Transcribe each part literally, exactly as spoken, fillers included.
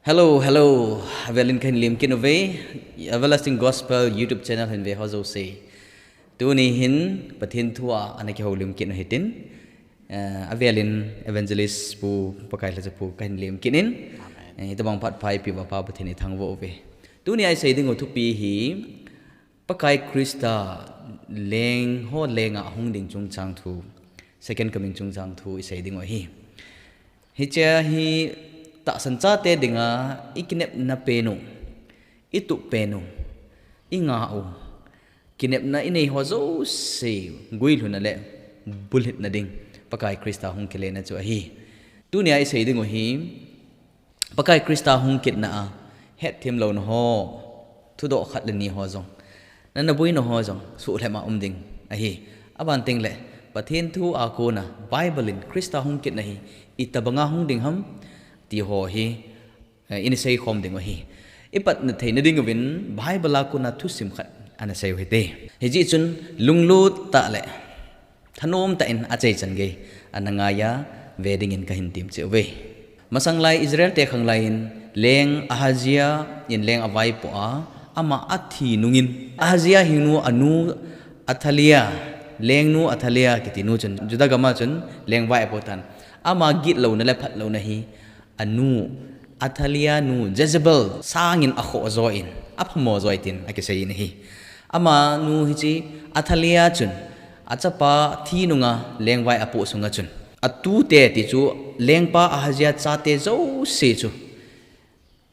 Hello, hello. Avelin kahin lemkit uve. Everlasting Gospel YouTube channel hin ve ho jouse. Tuni hin Pathen thu a ana kihoulim kit u hitin. Eh, avelin Evangelist Pu Pakai Lhacha Pu kahin lemkit in. Amen. Eh, itobang phat pha eipeh uva Pa Pathen ithangvah uve. Tuni a isei ding u thupi hi Pakai Christa leng ho lenga ahung ding chungchang thu, second coming chungchang thu isei ding u ahi. Hiche hi tahsan chate dinga ikinepna pen u, itup pen u, ingah u, kinepna inei ho jouse guilhunna le bulhitna ding Pakai Christa hung kilena chu ahi. Tuni a isei ding u hi, Pakai Christa hung kitna a, hetthem louna ho, thudoh khat le ni ho jong, nana boina ho jong, suhlhep a um ding ahi. Aban teng le, Pathen thu a kona, Bible in Christa hung kitna hi, itobanga hung ding ham, ti ho hi, eh, ina seikhom ding u ahi. Ipatna theina ding uvin, Bible a kona thusim khat ana sei u hite. Hijeh chun, lunglut tah le, thanom tah in achai chan gei ana ngaiya ve dingin kahin temcheh uve. Masang lai Israel te khang lai in leng Ahazia in leng avaipoh a, ama athi nungin Ahazia hingnu anu Athalia, lengnu Athalia kiti nu chun Juda gam a chun lengvai apoh tan. Ama gitlouna le phatlouna hi anu Athalia nu Jezebel sangin akhoh jo in, aphamo jo e tin akisei in ahi. Amanu hiche Athalia chun achapa thi nunga lengvai apoh sunga chun, atute ti chu lengpa Ahazia chate jouse chu,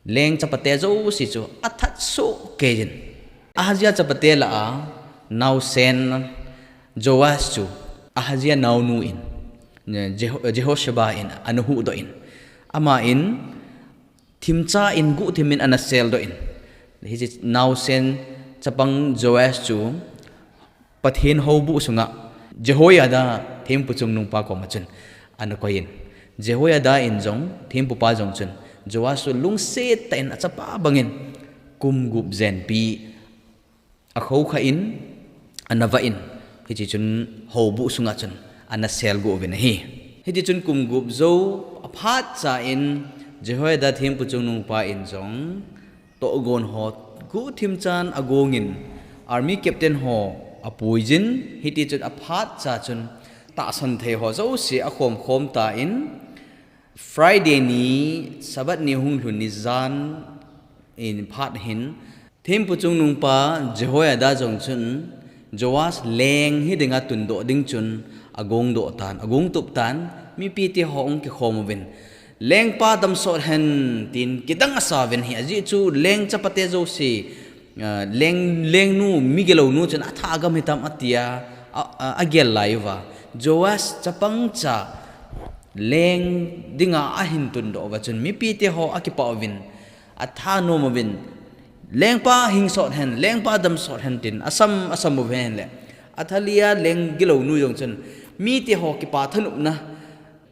leng chapate jouse chu athat soh kei in, Ahazia chapate lah a naosen Joash chu Ahazia naonu in, Jeho-, Jehosheba in ana huhdoh in, ama in thimcha in guhthim in ana seldoh in, hiche naosen chapang Joash chu Pathen houbuh sunga Jehoiada thempu chungnungpa koma chun ana koi in, Jehoiada in jong, thempupa jong chun Joash chu lungset tah in achapa bangin kum gup jenpi akhoukha in, ana vah in, hiche chun houbuh sunga chun ana selguh uvin ahi. Hiche chun kum gup jou aphatcha in Jehoiada thempu chungnungpa in jong tohgon ho guhthim chan agong in, army captain ho apuijin, hiti chun aphatcha chun tahsan thei ho jouse akhomkhom tan, Friday ni, Sabbath ni hunglhun ni jan in phat hin, thempu chungnungpa Jehoiada jong chun Joash leng hidinga tundoh ding chun agongdoh tan, agongtup tan, mipite ho ahung kikhom uvin, lengpa damsot hen tin kidang asauvin ahi, ajeh chu leng chapate jouse, ah, leng, lengnu, migilounu chun atha agam hitam atia, a, a, agel lai uva. Joash chapang cha leng dinga ahin tundoh uva chun mipite ho akipah uvin, athanom uvin, lengpa hingsot hen, lengpa damsot hen tin asam, asam uva ahile, Athalia leng gilounu jong chun mite ho kipa thanopna,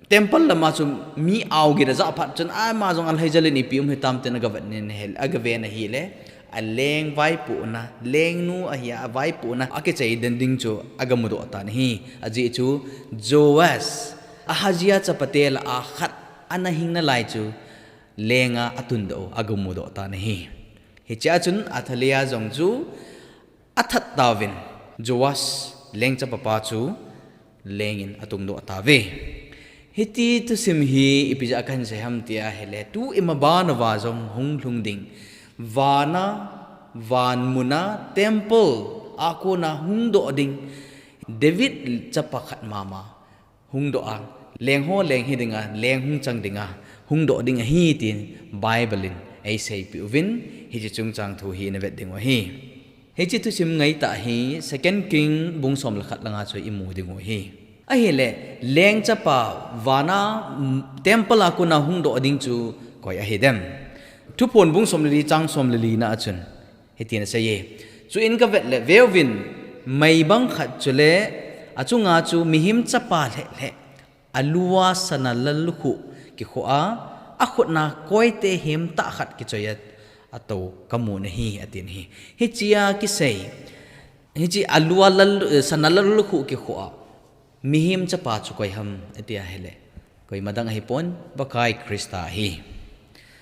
temple lama chu mi aogin ajah phat chun ama jong alhaijal in ipi um hitam tin agavet in ahile, agaven ahile, aleng vaipohna, lengnu ahi a vaipohna akichai den ding chu agamudoh tan ahi. Ajeh chu Joash, Ahazia chapate lah a khat ana hing nalai chu lenga atundoh u agamudoh tan ahi. Hichea chun Athalia jong chu athat tauvin, Joash leng chapapa chu lengin atungdoh tauve. Hiti thusim hi ipi jeh a kahin sei ham tia ahile, tu imaban uva jong hunglhung ding, vana, van muna, temple a kona hungdoh ding, David chapa khat mama hungdoh a, leng ho leng hidinga, leng hung chang dinga, hungdoh ding ahi tin Bible in eiseipeh uvin, hiche chungchang thu hi ina vet ding u ahi. Hiche thusim ngaitah hi Second King bung som le khat langa chu imu ding u ahi. Ahile, leng chapa vana, mm, temple a kona hungdoh ding chu koi ahidem? Thuphon bung som le li chang som le lina a chun hitin aseiye. Chuin kavet le veuvin, mei bang khat chule achunga chu mihem chapa lhehlheh, alua sana lallukhuh kikhoh a, akhutna koite hemtah khat kichoi a atou kamun ahi, atin ahi. Hichea kisei, hiche alua lal-, sana lallukhuh kikhoh a mihem chapa chu koi ham iti ahile, koima dang ahipon, Pakai Christa ahi.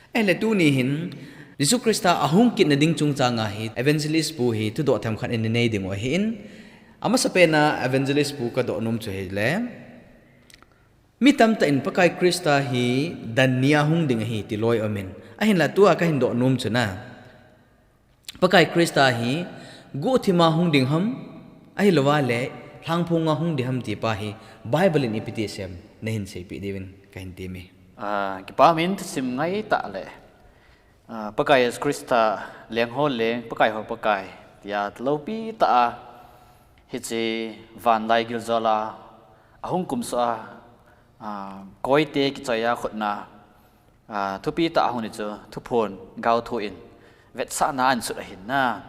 Ahile tuni hin, Jesu Christa ahung kitna ding chungchang a hi, evangelist pu hi thudoh themkhat in nei ding u ahin, amasapen a evangelist pu kadoh nom chu hile, mi tamtah in Pakai Christa hi dan ni a hung ding ahi ti loi um in, ahinla tua kahin doh nom chu na, Pakai Christa hi guhthim a hung ding ham, ahilouva le lhangphong a hung ding ham ti pa hi Bible in ipi ti asei em nahin seipeh diuvin kahin temme. Ah, kipa min thusim ngai tah le, ah, Pakai Jesu Christa leng ho leng, Pakai ho Pakai tia lopi tah a hiche van lai giljola ahung kumsuh a, ah, koite kichoi a khutna, ah, thupi tah a hung ni chu thuphon gaotho in vetsahna ahin sut ahin na.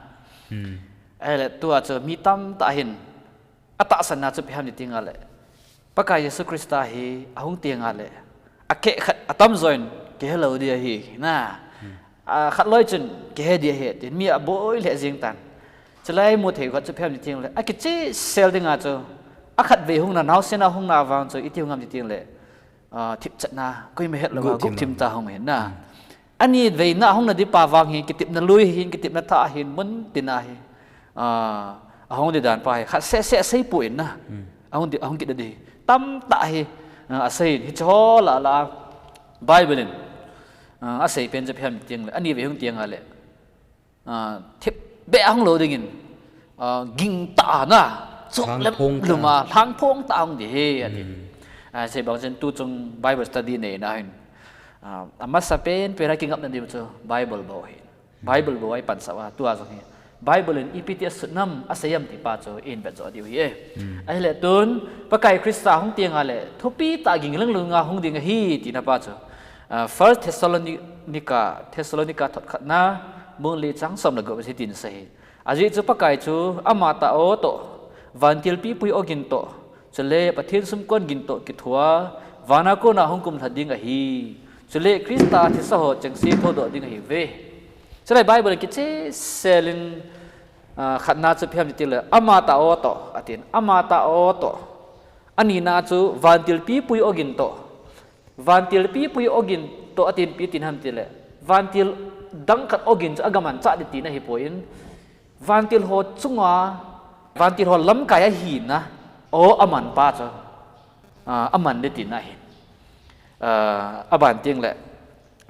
Hmm. Ahile tua chu mi tamtah hin atahsan na chu ipi ham ti teng le, Pakai Jesu Christa hi ahung teng le, akeh khat atamjo in kihe lou ding ahi na. Hmm. Akhat loi chun kihe ding ahi tin mi aboi lheh jeng tan. Chulai mu thei khat chu ipi ham ti teng le, akichehsel ding a chu, akhatvei hungna, naosen a hungna vang chu iti hung ham ti teng le, ah, thipchatna, koima het louva, guhthim, guhthim tah a hung ahin na. Hmm. Anivei na hung na ding pa vang hi, kitepna lui hin, kitepna thah hin, mun tina hi, ah, ahung ding dan pa hi, khat seh seh asei poi na. Hmm. Ahung ding, ahung kit ding hi tamtah hi, ah, asei in, hiche ho lah lah a Bible in, ah, asei pen chu ipi ham ti teng le, anivei hung teng le, ah, thipbeh a hung lou dingin, ah, gingtah a na, chok lem lhangphong tah a, lum a, lhangphong tah a hung ding ahi, ati. Hmm. Ah, hiche bang chun tuchung Bible study neina hin, ah, amasapen pen a kingapna diu chu Bible bou ahi. Bible bou a ipansah uva, tua jong hi Bible in ipi ti asut nam, asei am ti pa chu ihin vet jo diu ahi e. Hmm. Ahile tun, Pakai Christa hung teng le, thupi tah a ginglenglung a hung ding ahi tina pa chu, ah, First Thessalonica, Thessalonica thot khatna, bung li chang som le gup a hitin asei ahi. Ajeh chu Pakai chu ama tah o toh, vantil pipui ogin toh, chule Pathen sumkon gin toh kithoa, vana kona hung kumlha ding ahi. Chule Christa thisa ho chengse thoudoh ding ahiuve. Chule Bible kichehsel in, ah, khatna chu ipi ham ti teng le, ama tah o toh, atin, ama tah o toh. Anina chu vantil pipui ogin toh. Vantil pipui ogin toh atin ipi ti ham ti le, vantil dang khat ogin chu agamanchah ding tina ahipoi, vantil ho chunga, vantil ho lamkai ahina o aman pa chu, ah, aman ding tina ahi. Ah, aban teng le,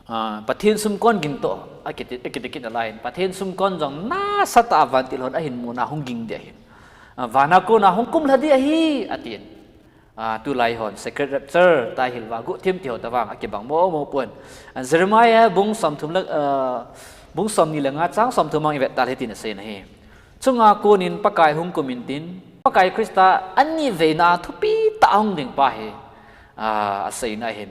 ah, Pathen sumkon gin toh akiti, akiti kit nalai in, Pathen sumkon jong nasatah a vantil hon ahin muna hung ging ding ahi. Ah, vana kona hung kumlha ding ahi, atin. Ah, tulai hon secret rapture tia ahil uva, guhthim ti ho tobang akibang momo pon. Ah, Jeremiah bung somthum le, ah, bung somni le nga chang somthum a ivet tah le hitin asei ahi. Chunga konin Pakai hung kum intin, Pakai Christa anivei na thupi tah a hung ding pa hi, ah, aseina ahin.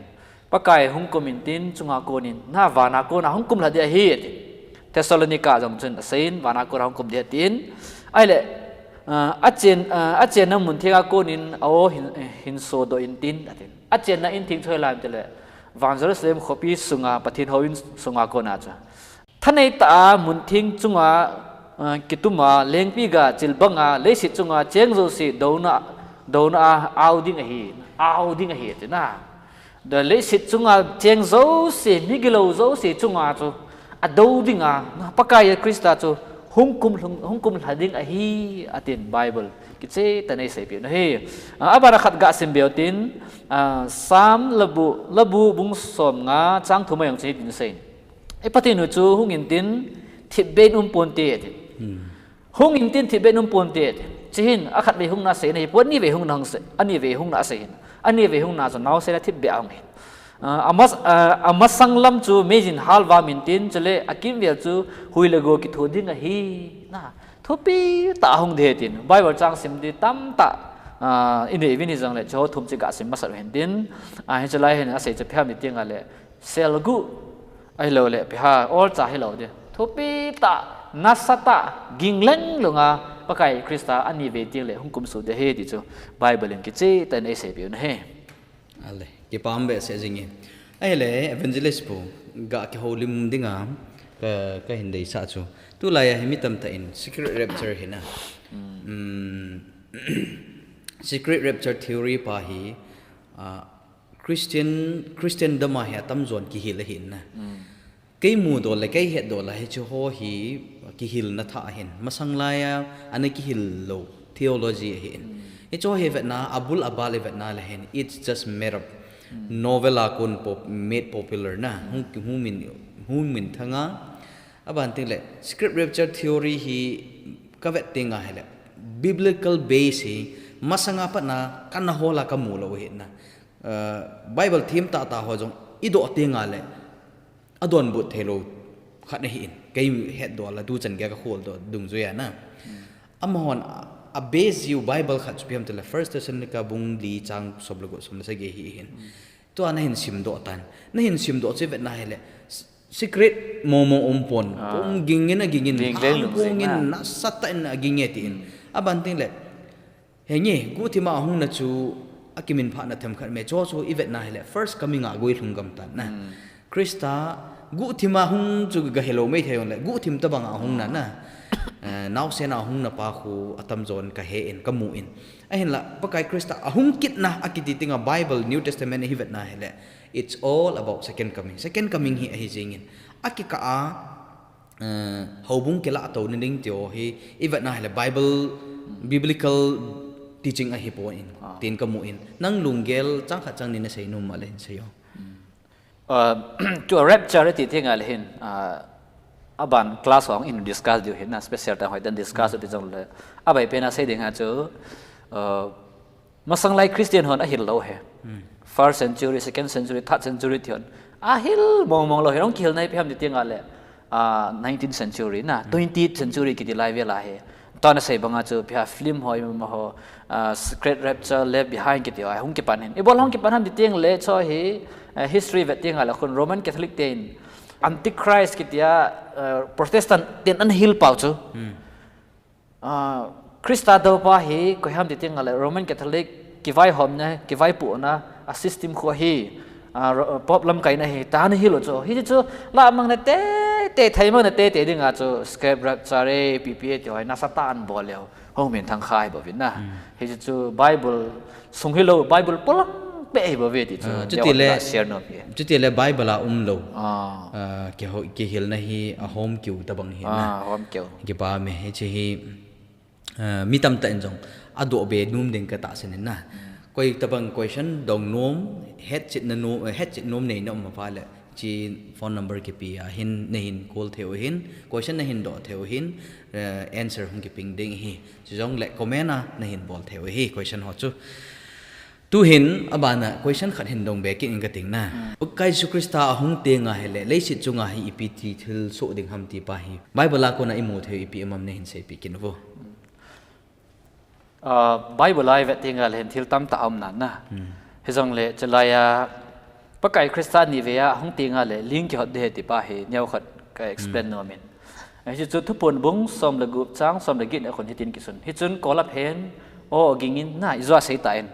Pakai hung kum intin, chunga konin, na vana kona hung kumlha ding ahi, ati. Thessalonica jong chun asei in, vana kona hung kum ding atin. Ahile, ah, achen, ah, achenna mun theng a konin, a-o hin, hin sodoh intin, atin. Achenna in theng chu hoilai ham ti le, vang Jerusalem khopi sunga, Pathen houin sunga kona chu. Thanei tah a mun theng chunga, ah, kituma, lengpi ga chilbanga, leiset chunga cheng jouse douna, douna a ao ding ahi, ao ding ahi, tina. Leiset chunga cheng jouse, migilou jouse chunga chu, adou dinga, na Pakai Christa chu, hung kum, hung, hung kumlha ding ahi, atin Bible kicheh tah in eiseipeh u ahi. Ah, abana khat gasim beu tin, ah, Psalm labu, labu bung somnga chang thum a jong chu hitin asei. I Pathen u chu hung intin thipbeh in um ponte, ati. Hmm. Hung intin thipbeh in um ponte, ati. Chuhin akhatvei hungna asei ahi, pon anivei hungna hung sei, anivei hungna asei ahin. Anivei hungna chu naosen a thipbeh a hung ahi. Ah, amas-, ah, amasang lam chu meijin halvam intin, chule akimvel chu hui le go kitho ding ahi. Na, thupi tah a hung ding ahi tin. Bible chang sim ding tamtah, ah, inei uvin hijongle, chuho thum chu gasim masat u hintin. Ah, hiche lai hin asei chu ipi ham ti teng le, selguh, ahilouleh, ipi ham, olcha hilou ding. Thupi tah, nasatah, ginglenglunga, Pakai Christa anivei teng le, hung kumsuh ding ahi ti chu, Bible in kicheh tah in eiseipeh u ahi. Ale, kipah behseh jing e. Ahile, evangelist pu, ga kihoulim dinga, ka, kahin deisah chu. Tulai a hi mi tamtah in, secret rapture hi na. Mm. Mm, secret rapture theory pa hi, ah, Christian, Christendom a hi atamjon kihil ahi na. Mm. Kei mudoh le kei hetdoh le hiche ho hi kihilna thah ahin. Masang laiya ana kihil lou theology ahin. Hiche ho hi vetna, abul abal i vetna le hin, it's just made up. Novel a kon pop, made popular na. Hung, hung min, hung min thanga. Aban teng le, script rapture theory hi ka vet tenga hile, biblical base hi, masanga patna, kana hola ka mu lou hi na. Uh, Bible thim tah tah ho jong, i doh tenga le, adonbut thei lou khat ahin. Kei hetdoh la tu chan gei ka holdoh dungjuiya na. Amahon a, a base u Bible khat chu ipi ham tile First Thessalonica bung li chang som le gup som le sagi hi hin. Tua na hin simdoh tan. Na hin simdoh chu vetna hile s-, secret mong mong um pon. Ah. Pong gingin a gingin. Ging leng lung pong in na. Nasatah in a ging e tin. Aban teng le. Henge, guhthima ahungna chu, akiminphahna themkhat me, chu chu i vetna hile, first coming a guilhung gam tan na. Christa, guhthima hung chu ga helou mai thei le, guhthim tabang ahungna na. Eh, naosen ahungna pa khu, atamjon ka he in, ka mu in. Ahinla, Pakai Christa, ahung kitna, akiti tenga Bible, New Testament hi vetna hile, it's all about second coming. Second coming hi ahi jingin. Akikah a, Eh, houbung kilah tou ni ding ti ho hi, i vetna hile Bible, biblical teaching ahi poi, tin ka mu in. Nang lunggel chang khat chang ni na sei nom a le hin sei o. Uh, chu rapture ti tenga le hin, uh, aban class hong in discuss diu hin na special ta hoi dan discuss ti jong le. Abai pen a sei ding a chu, uh, Masang lai Christian hon ahil lou hi. First century, second century, third century ti hon. Ahil mong mong lou hi. Hung kihilna hi ipi ham ti tenga le. Ah, nineteenth century na, twentieth century kiti lai vel a hi. Tua na sei banga chu ipi ham film ho, ima ho, ah, Great Rapture, Left Behind kiti ho, hung kipan hin. Ibol hung kipan ham ti teng le chu hi, eh, history vet tenga le khun Roman Catholic ten, Antichrist kiti a, eh, Protestant ten ana hil pau chu. Ah, Christa doupa hi, koi ham ti tenga le Roman Catholic, kivaihomna, kivaipohna, a system khu hi, ah, ro-, Pope lamkaina hi, tah ana hil u chu. Hichu, lah mang na tete, thei mang na tete dinga chu, script rapture, P P A ti ho, nasatah in bol leu. Hung min thang khai bouvin na. Hichu, Bible, Sung hilou, Bible polang pe hi bou ve ti chu. Ah, chuti le, share nom hi. Chuti le Bible a um lou. Ah. Ah, kiho-, kihilna hi ahom keu tabang hi na. Ah, ahom keu. Kipa me hiche hi, ah, mi tamtah in jong adoh be nom ding ka tahsan in na. Koi tabang question dong nom, hetchetna nom, eh, hetchet nom neina um a pha le. Chi phone number kipe a hin, na hin call thei u hin, question na hin doh thei u hin, eh, answer hung kiping ding hi. Chujong le comment a na hin bol thei u hi, question ho chu. Tu hin, abana question khat hin dong be kit in ka ting na. Pakai Jesu Christa ahung tenga hile, leiset chunga hi ipi ti thil soh ding ham ti pa hi. Bible a kona i mu thei u ipi um am na hin seipeh kit un vo. Ah, Bible a i vet tenga le hin thil tamtah a um nan na. Hijong le, chulai a, Pakai Christa ni vei a, hung tenga le, ling kihot ding ahi ti pa hi, neo khat ka explain nom in. Hichu Thuphon bung som le gup chang, som le get na khun hitin kisun. Hichun kol aphen, o ging in na, i jo a sei tan.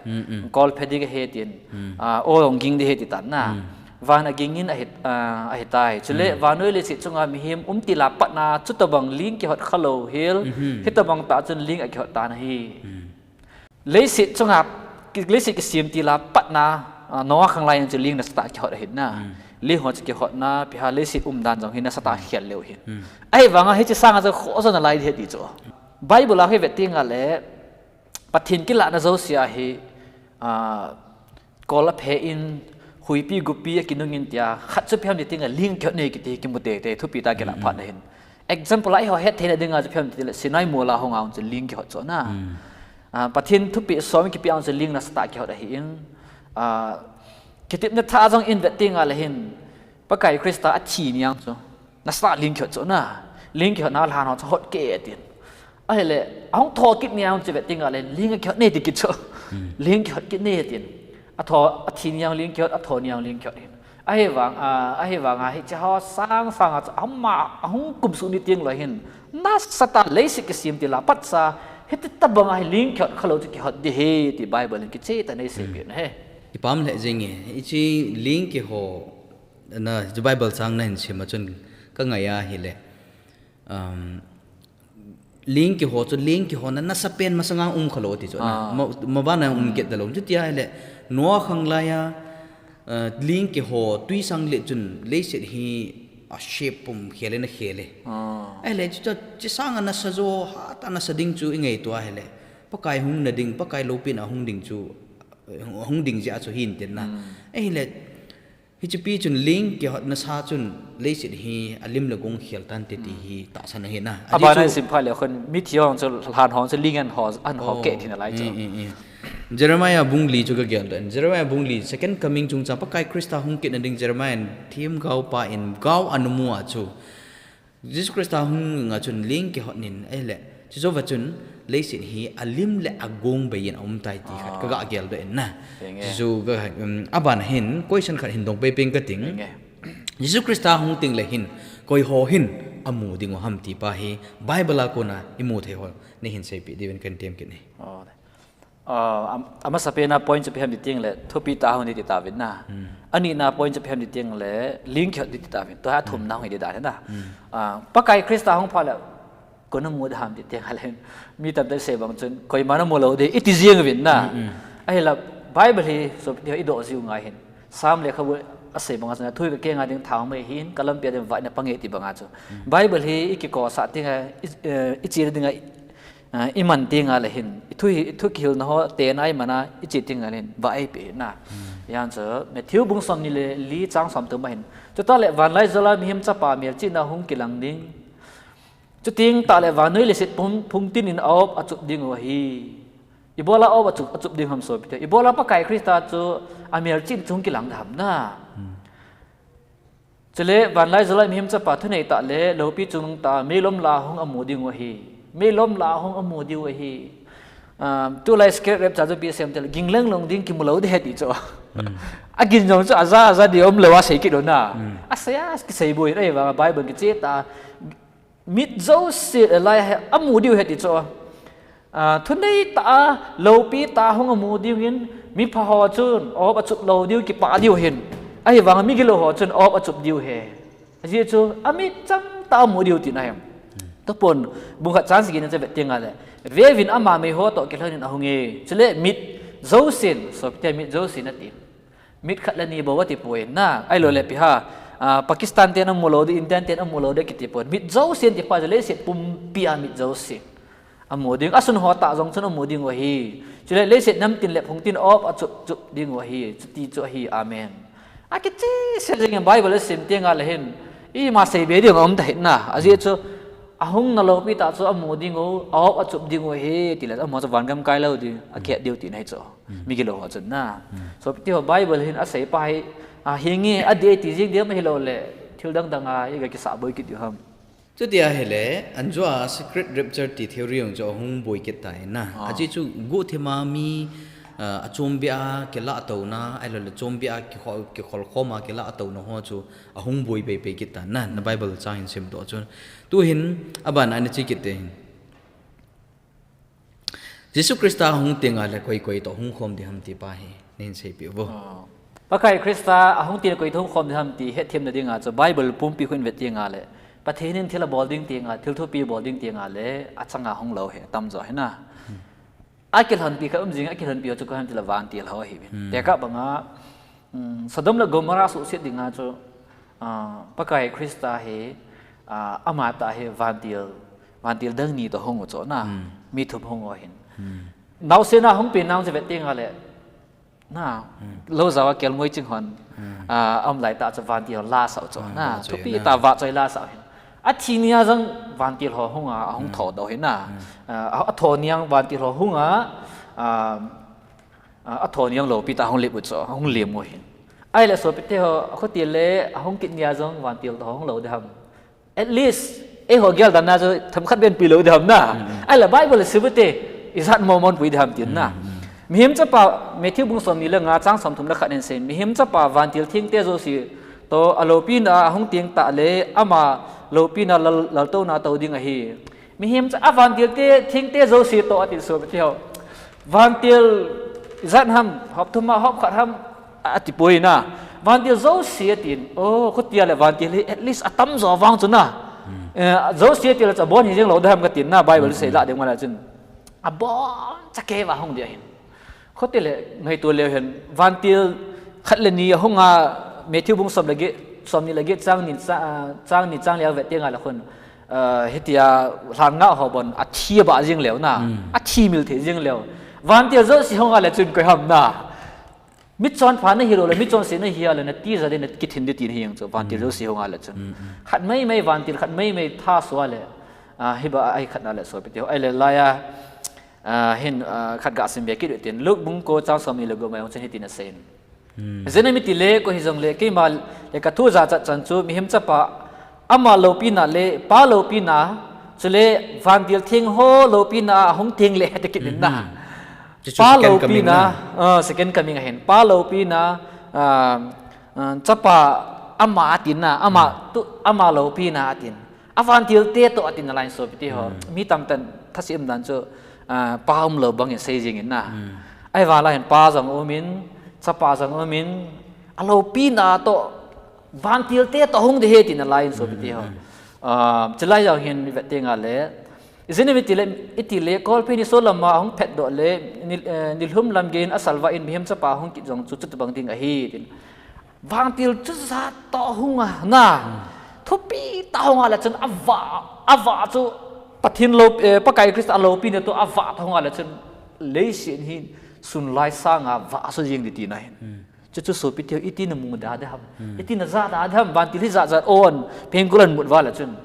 Kol phe ding ahi tin. Ah, o ong ging ding ahi ti tan na. Van aging in ahi, ah, ahitai. Chule, vannoi leiset chunga mihem um til a patna, chutabang ling kihot khalou hel, hitabang tah chun ling akihot tan ahi. Leiset chunga, ki-, leiset kisem til a patna, ah, Noah khanglai in chu ling nasatah kihot ahi na. Ling ho chu kihotna, ipi ham leiset umdan jong hi nasatah khel leu hin. Ahivanga hiche sanga chu khoh jo nalai ding ahi ti chu. Bible a hi vet tenga le, Pathen kilahna jouse a hi, ah, kol aphe in, huipi gupi akinung in tia, khat chu ipi ham ti tenga ling kihot nei kiti kimu teitei, thupi tah kilah phat na hin. Example a eiho het theina dinga chu ipi ham ti le, Sinai mol a hung a hung chu ling kihot chu na. Ah, Pathen thupeh som kipe a hung chu ling nasatah kihot ahi in. Ah, Kitepna thah jong in vet tenga le hin, Pakai Christa athi ni a hung chu. Nasatah ling kihot chu na. Ling kihotna lhan ho chu hot kei e tin. Ahile, ahung tho kit ni a hung chu vet tenga le, ling akihot nei ti kit chu. Ling kihot kit nei tin. Atho, athi ni a hung ling kihot, atho ni a hung ling kihot hin. Ahivang, ah, ahivanga hiche ho sang sanga chu ama ahung kumsuh ni teng lou hin. Nasatah leiset kisem til a patsa, hiti tabang a hi ling kihot khalou chu kihot ding ahi ti Bible in kicheh tah in eiseipeh na hi. Kipah lheh jeng e, hiche ling kiho, na, chu Bible chang na hin sim a chun ka ngai a hile. Um, ling kiho chu, ling kihona nasapen masanga um khalou ti chu na. Ah. Ma, mabana um kit talou. Chuti ahile, Noah khanglai a, uh, ling kiho, tui sang le chun, leiset hi, a shape pum khel in a khel e. Ah. Ahile, chu, chu, chu sanga nasa jo, hatah a nasa ding chu i ngaito ahile. Pakai hung na ding, Pakai loupina hung ding chu, hung ding jeh a chu hin tin na. Hmm. Ahile, hiche pi chun ling kihot nasa chun leiset hi a lim le gong khel tante ti hi tahsan ahi na. Abana chu sim pha le khun mithi hong chu lhan hong chu ling an ho, an ho ke thina lai chu. Mm, mm, mm. Jeremiah bung li chu ka gel den. Jeremiah bung li, second coming chungchang Pakai Krista hung kit na ding Jeremiah in themgao pa in gao ana mu a chu. Jesu Krista hung nga chun ling kihot nin ahile. Chu jou va chun leiset hi a lim le a gong bei in a um tai ti khat ka ga gel den na. Chu ga, um, abana hin question khat hin dong pei peng ka ting. Jesu Krista hung teng le hin koi ho hin a mu ding u ham ti pa hi Bible a kona i mu thei ho. Nei hin seipeh diuvin kan tem kit e. Oh, ah, am-, amasapen a point chu ipi ham ti teng le, thupi tah a hung ding ti tauvin na. Hmm. Anina point chu ipi ham ti teng le, ling kihot ding ti tauvin. Tua hi athumna hung hi ding dan na. Hmm. Ah, Pakai Krista hung pha le, koi na mu ding ham ti teng le, mi tamtah sei bang chun, koima na mu lou ding, i ti jeng uvin na. Hmm, hmm. Ahinla, Bible hi, so, i doh jiu ngai hin. Sam lekhabu a sei banga chun, thu hi ka kenga ding thao mai hin, ka lampi a ding vah in a pang e ti banga chu. Hmm. Bible hi i kikosah ding a, i, eh, i chil ding a, Ah, i man teng le hin, i thu hi, i thu kihilna ho tena i man a, i chil teng le hin, vah eipeh na. Hmm. Hijeh chun, Matthew bung som ni le li chang som thum a hin. Chuteng le vanlai jal a mihem chapa melchihna hung kilang ding. Chuteng tah le vannoi leiset pum, phungtin in a-op achup ding u ahi. Ibola a-op achup, achup ding ham sopite. Ibola Pakai Krista chu amelchih chu hung kilang ding ham na. Hmm. Chule, vanlai jal a mihem chapa thunei tah le, loupi chungnung tah a, meilom lah a hung amu ding u ahi. Meilom lah a hung amu ding u ahi. Um, tulai secret rapture chu ipi asei em tile, ging leng lung ding kimu lou ding ahi ti chu. Hmm. Agin jong chu aja, aja ding umlou a sei kit u na. Hmm. Asei a, kisei bou in, ahivang a Bible kicheh tah a, Mit jouse, eh, lai a amu diu ahi ti chu. Ah, thunei tah a, loupi tah a hung amu diu ahin, mipha ho chun, a-op achup lou diu, kipah diu ahin. Ahivang a migilou ho chun, a-op achup diu ahi. Ajeh chu, amit chang tah a amu diu tina ahi. Tupon, bung khat chang sagi na chu vet teng le. Veuvin ama meiho toh kilhonin ahung e. Chule mit jousen, sopite mit jousen ati. Mit khat le ni bou ati poi na, ahilou le ipi ham, ah, Pakistan ten amu lou ding, India ten amu lou ding kiti poi. Mit jousen ti pa chu leiset pumpi a mit jousen. Amu ding, asun ho tah jong chun amu ding u ahi. Chule leiset namtin le phungtin a-op achup, chup ding u ahi. Chuti chu ahi, amen. Akicheh sel jeng in Bible asim teng le hin. Ima sei be ding aum tahih na. Ajeh chu, ahung na loupi tah chu amu ding u, a-op achup ding u ahi. Tile, amaho chu vangam kai lou ding, akhet diu tina ahi chu. Mm. Migilou ho chun na. Mm. Sopite ho Bible hin asei pa hi, a, hinge, adih e ti jeng ding ahilou le, thil dang dang a, i ga kisah boi kit diu ham. Chuti ahile, anjo a secret rapture ti theory jong chu ahung boi kit tai na. Ah. Ajeh chu guhthim a mi, a, achombeh a kilah touna, ahilou le chombeh a kikhol, kikhol khom a kilah touna ho chu ahung boi pei pei kit tai na, na Bible chang hin simdoh chun. Tuhin, abana ana che kit te hin. Jesu Krista ahung teng le koi koi toh hung khom ding ham ti pa hi, nei hin seipeh vo. Ah. Pakai Krista ahung teng le koi toh hung khom ding ham ti hetthemna dinga chu Bible pumpi khu in vet teng le, Pathen in thil abol ding teng le, thil thupi bol ding teng le, achanga hung lou hi, atamjo hi na. Hmm. Akilhonpi khat um jing, akilhonpi ho chu koi ham tile vantil ho ahi. Hmm. Tekah banga, Um, Sodom le Gomorrah suhset dinga chu, ah, Pakai Krista hi, ah, amatah hi vantil, vantil dang ni toh hung u chu na, hmm, mi thum hung u ahin. Hmm. Naosen a hung pen nau chu vet teng le, na, hmm, lou jao a kelngoi ching hon, hmm, ah, aum lai tah chu vantil la sah u chu, ah, na, la chu thupi na, tah vahchoi la sah u ahin. Athi nia jong vantil ho hung a, ahung, hmm, tho doh u ahi na. Hmm. Ah, a, atho nia vantil ho hung a, ah, A, atho nia loupi tah a hung lep u chu, ahung lem u ahin. Ahile sopite ho, akhuti le, ahung kit nia jong vantil toh hung lou ding ham. At least, eiho gel dan a chu themkhat ven pi lou ding ham na. Mm, mm. Ahile Bible sim u te, ijat momon pui ding ham tin na. Mm, mm. Mihem chapa, Matthew bung som ni le nga chang som thum le khat in asei. Mihem chapa vantil thengte jouse toh, aloupina a ahung teng tah le, ama loupina lal, laltouna tou ding ahi. Mihem chu a vantil te, thengte jouse toh ati sopite ho. Vantil ijat ham, hop thum a, hop khat ham, ati poi na. Vantil jouse atin. Oh, khutia le vantil hi at least atamjo vang chu na. Hmm. Eh, jouse ati le chu abon hi jeng lou ding ham katin na, Bible, hmm, sei lah ding ma la chun. Abon cha kei va hung ding ahin. Khuti le, ngaito leu hen, vantil khat le ni ahung a, Matthew bung som le get, Somni le get chang ni cha, ah, chang ni chang le vet teng a le khun, ah, hitia lhan nga ho bon a thi ba jing leu na, a thi mil thei jing leu. Vantil jouse hung a le chun koi ham na. Michonpha nahi lou le, michonse nahi a le, na tija ding, na kithin ding tin hi jeng chu, vantil jouse hung a le chun. Khat mai mai vantil, khat mai mai tha so a le, ah, hi ba ahi khat na le sopite ho, ai le laiya, ah, hin, ah, khat ga sim be kit u tin, Luke bung ko chang somni le gup mai jong chun hitin asei in. Ijeh inem itile, koi hijong le, keima le ka thu jachat chan chu, mihem chapa, ama loupina le, Pa loupina, chule vantil theng ho loupina a hung theng le, hete kit in na. Chuchu Pa second coming loupina, na. Ah, second coming ahin. Pa loupina, ah, ah, chapa ama atin na, ama tu, ama loupina atin. A vantil te toh atin na lai sopite ho. Mi tamtah in thase um dan chu, ah, pa um lou bang in sei jing in na. Ahivang lai hin pa jong um in, chapa jong um in, a loupina toh vantil te toh hung ding ahi tin na lai in sopite ho. Ah, chulai jong hin vet teng a le, ijeh inem itile, itile, Kolpi ni so lam a hung phet doh le, ni, eh, nilhum lam gei in a salva in mihem chapa hung kit jong chu chuti bang ding ahi tin. Vantil chu jat toh hung a na. Thupi tah hung a le chun a vah, a vah chu Pathen lou, eh, Pakai Christa loupina toh a vah toh hung a le chun leiset hi sun lai sang a vah so jing ding tina hin. Chuchu sopite ho, iti na mu da ding ham. Iti na ja da ding ham, vantil hi jat jat on, pengkul a mut uva le chun.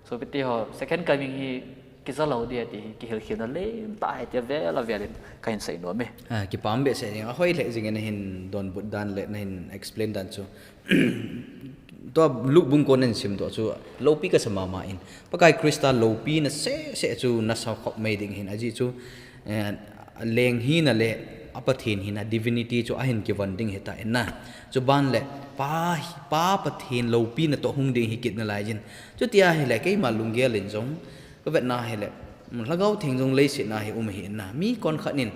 Sopite ho, second coming hi kija lou ding ahi ti hi, kihilkhel na lentah ahi ti avel avel in kahin sei nom e. Ah, kipah behseh jing, ahoi lheh jing e nahin donbut dan le nahin explain dan chu. Tua Luke bung ko nahin sim doh chu, loupi kasa mama in. Pakai Christa loupina seh seh chu nasa khop mai ding ahin, ajeh chu, eh, leng hina le a Pathen hina, divinity chu ahin kivon ding ahi tan na. Chuban le Pa, Pa Pathen loupina toh hung ding ahi kit na lai jin. Chuti ahile keima lunggel in jong, ka vetna ahile, mm, Lhagao Theng jong leiset na hi um ahi na. Mi konkhat in,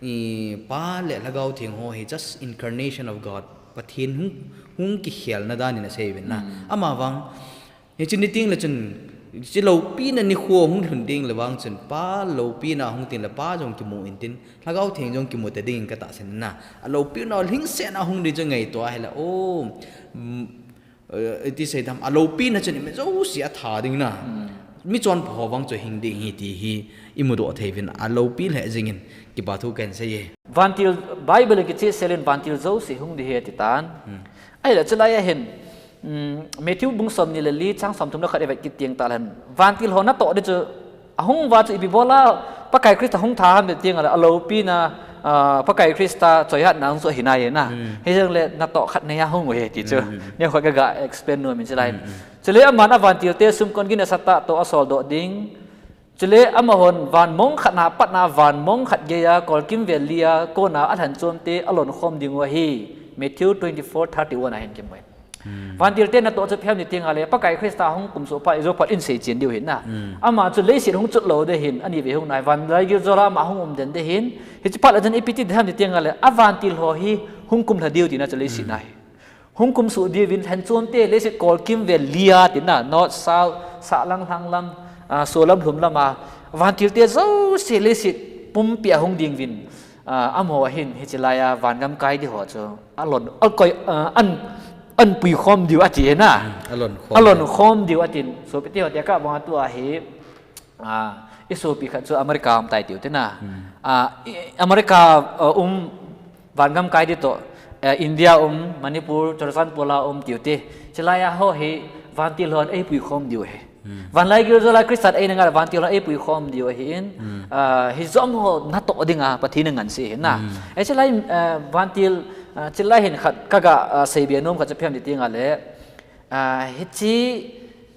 i, Pa le Lhagao Theng ho hi just incarnation of God. Pathen hung, hung kikhelna dan in asei uvin na. Amavang, hiche ni teng le chun, hiche loupina nikho hung lhun teng le vang chun, Pa loupina hung teng le Pa jong kimu intin, Lhagao Theng jong kimu ta ding in ka tahsan na. A loupina lhingset na hung ding chu ngaito ahile, oh, mm, Eh, iti sei dam, a loupina chun mi jouse a tha ding na. Michonpha ho vang chu hing ding ahi ti hi i mudoh thei uvin, a loupi lheh jing in kipa thu kahin sei e. Vantil Bible in kichehsel in vantil jouse hung ding ahi ati tan. Ahile chulai a hin, mm, Matthew bung somni le li chang somthum le khat i vet kit teng tah le hin, vantil ho natoh ding chu Ahung uva chu ipi bol a, Pakai Christa hung tha ham ti teng le, a loupina, ah, Pakai Christa choihatna hung chu ahi nai na. Hijong le natoh khat nei a hung u ahi ti chu. Neokhat ka ga explain nom in chulai. Chule aman a vantil te sumkon ginasatah toh a soldoh ding. Chule amahon van mong khat na pat na van mong khat gei a kolkim vel li a kona a lhanchom te a lon khom ding u ahi. Matthew twenty-four thirty-one a hin kimu e. Vantil te natoh chu ipi ham ti teng le, Pakai Christa hung kumsuh phat, ijou phat in seichen diu ahi na. Ama chu leiset hung chot lou ding ahin, ani vei hung nai, vanlaigil jol a ama hung um den ding ahin, hiche phat le chun ipi ti ding ham ti teng le, a vantil ho hi hung kumlha diu tina chu leiset na hi. Hung kumsuh diu vin lhanchom te leiset kolkim vel li a tina, north, south, sahlang, lhanglam, ah, solam, lhumlam a, vantil te jouse leiset pumpi a hung ding vin, ah, amaho hin, hiche lai a vangam kai ding ho chu. A lon, a koi, ah, an, an pui khom diu ati na. A lon khom diu atin. Sopi te ho te ka bang a tua hi, ah, i sopi khat chu America um tai tiu te na. Ah, i, America, ah, um vangam kai ding toh, eh, India um, Manipur, Churachandpur a um tiu te. Chulai a ho hi vantil hon ei pui khom diu ahi. Vanlaigil jol a Christa eina ngal vantil hon ei pui khom diu ahin, ah, hijom ho natoh ding a Pathen in angansei ahi na. Hiche lai, ah, vantil, ah, chulai hin khat ka ga, ah, seibe nom khat chu ipi ham ti teng le, ah, hiche,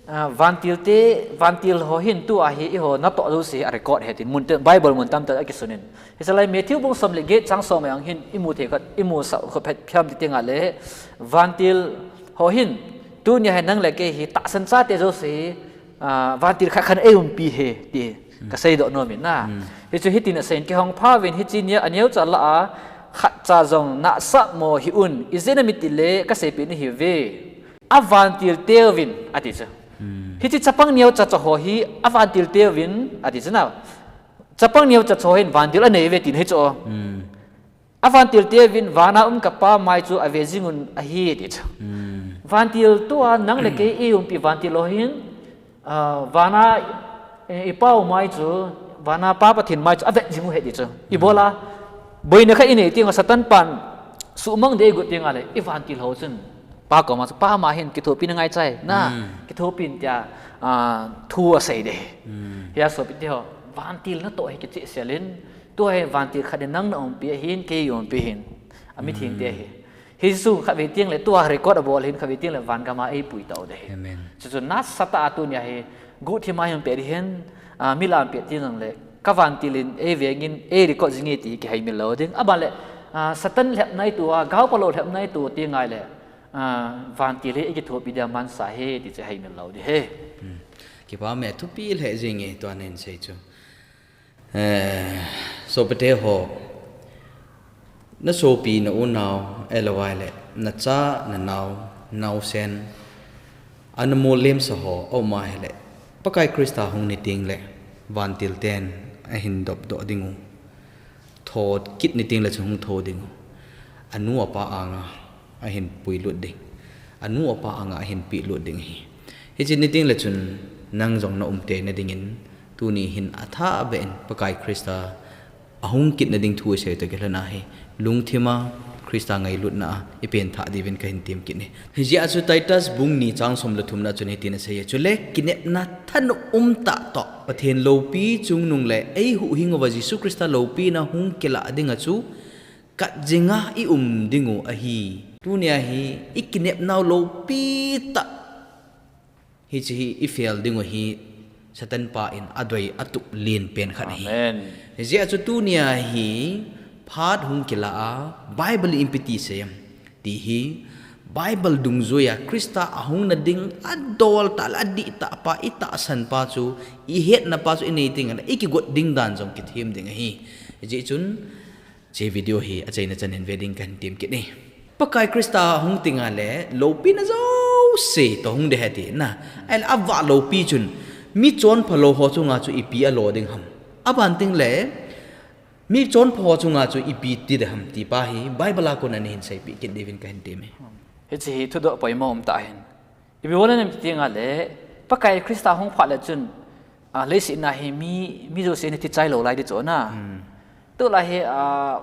ah, vantil te, vantil ho hin tua hi eiho natoh jouse a record ahi tin mun te, Bible mun tamtah a kisun in. Hiche lai Matthew bung som le get chang som a hin i mu thei khat, i musah khat phet ipi ham ti teng le, vantil ho hin, tunia hin nang le kei hi tahsan chate jouse hi, ah, vantil khat khat in ei umpi ahi ti ka seidoh nom in na. Hichu hitin asei in, kihong pha uvin hiche nia a neocha lah a khatcha jong nahsah mo hih un, ijeh inem itile ka seipeh nahi uve. A vantil teuvin ati chu. Hiche chapang neocha cha ho hi a vantil teuvin ati chu na. Chapang neocha cha ho hin vantil anei uve tina hichu. A vantil teuvin, vana um ka Pa mai chu ave jing un ahi, ati chu. Vantil tua nang le kei i umpi vantil ho hin, ah, vana, eh, i Pa u mai chu, vana Pa Pathen mai chu, avet jing u ahi ti chu. I bola, boina khat i nei teng a Satan pan, suhmang ding i got teng a le, i vantil ho chun. Pa koma chu, Pa ma hin, kithopina ngai chai, na, kithopin tia, ah, thu asei ding. Hia sopi te ho, vantil natoh hi kichehsel in, tua hi vantil khat in nang na umpi ahin, kei i umpi ahin, a mithengte hi. Hichu khatvei teng le tua record abol hin khatvei teng le van gam a eipui tau ding ahi. Amen. Chuchu nasatah a tunia hi guhthim a hin pe ding hin, ah, mi lam pe teng le ka vantil in ei veng in ei record jing e ti kiheimil lou ding. Aban le, ah, Satan lhepna i tua, gaopalou lhepna i tua teng a le, ah, vantil hi ei kithopi dia mansa ahi ti chu heimil lou ding ahi. Hmm. Kipa me thupi lheh jing e tua nei sei chu. Eh, sopite ho, na sopi, na unau, ahilou le, na cha, na nau, naosen, ana molem sa ho, aum a ahile, Pakai Christa hung ni teng le, vantil ten ahin dopdoh ding u, tho kit ni teng le chun hung tho ding u, anu apa anga ahin puilut ding, anu apa anga ahin pilut ding ahi. Hichi ni teng le chun nang jong na umte na dingin, tuni hin athah beh in Pakai Christa ahung kit na ding thu isei toh kilhon a hi, lungthim a Christa ngailutna a i penthah diuvin kahin tem kit e. Hijeh a chu Titus bung ni chang som le thum na chun hitin asei e, chule kinepna thanop um tah toh Pathen loupi chungnung le eihuhhing uva Jesu Christa loupina hung kilah ding a chu kat jinga i um ding u ahi. Tunia hi i kinepnau loupi tah hichi hi i fail ding u hi Satan pa in adei atup len pen khat ahi. Amen. Hijeh a chu tunia hi phat hung kilah a Bible in ipi ti sei em ti hi Bible dungjuia Christa ahung na ding adol tah le adih tah pa, i tahsan pa chu, i hetna pa chu i nei teng le i kigot ding dan jong kithem ding ahi. Hijeh chun hiche video hi achaina chan in ve ding kahin tem kit e. Pakai Christa hung teng a le loupina jouse toh hung ding ahi ati na. Ahile avah loupi chun mi chonpha lou ho chunga chu ipi alo ding ham. Aban teng le mi chonpha ho chunga chu ipi ti ding ham ti pa hi Bible a kon a nei hin seipeh kit diuvin kahin tem e. Hichi hi thudoh poimo um tah ahin. Ipi bola nem ti teng a le, Pakai Christa hung phat le chun, ah, leiset na hi mi, mi jouse ana thi chai lou lai ding chu na. Hmm. Tulai hi, ah,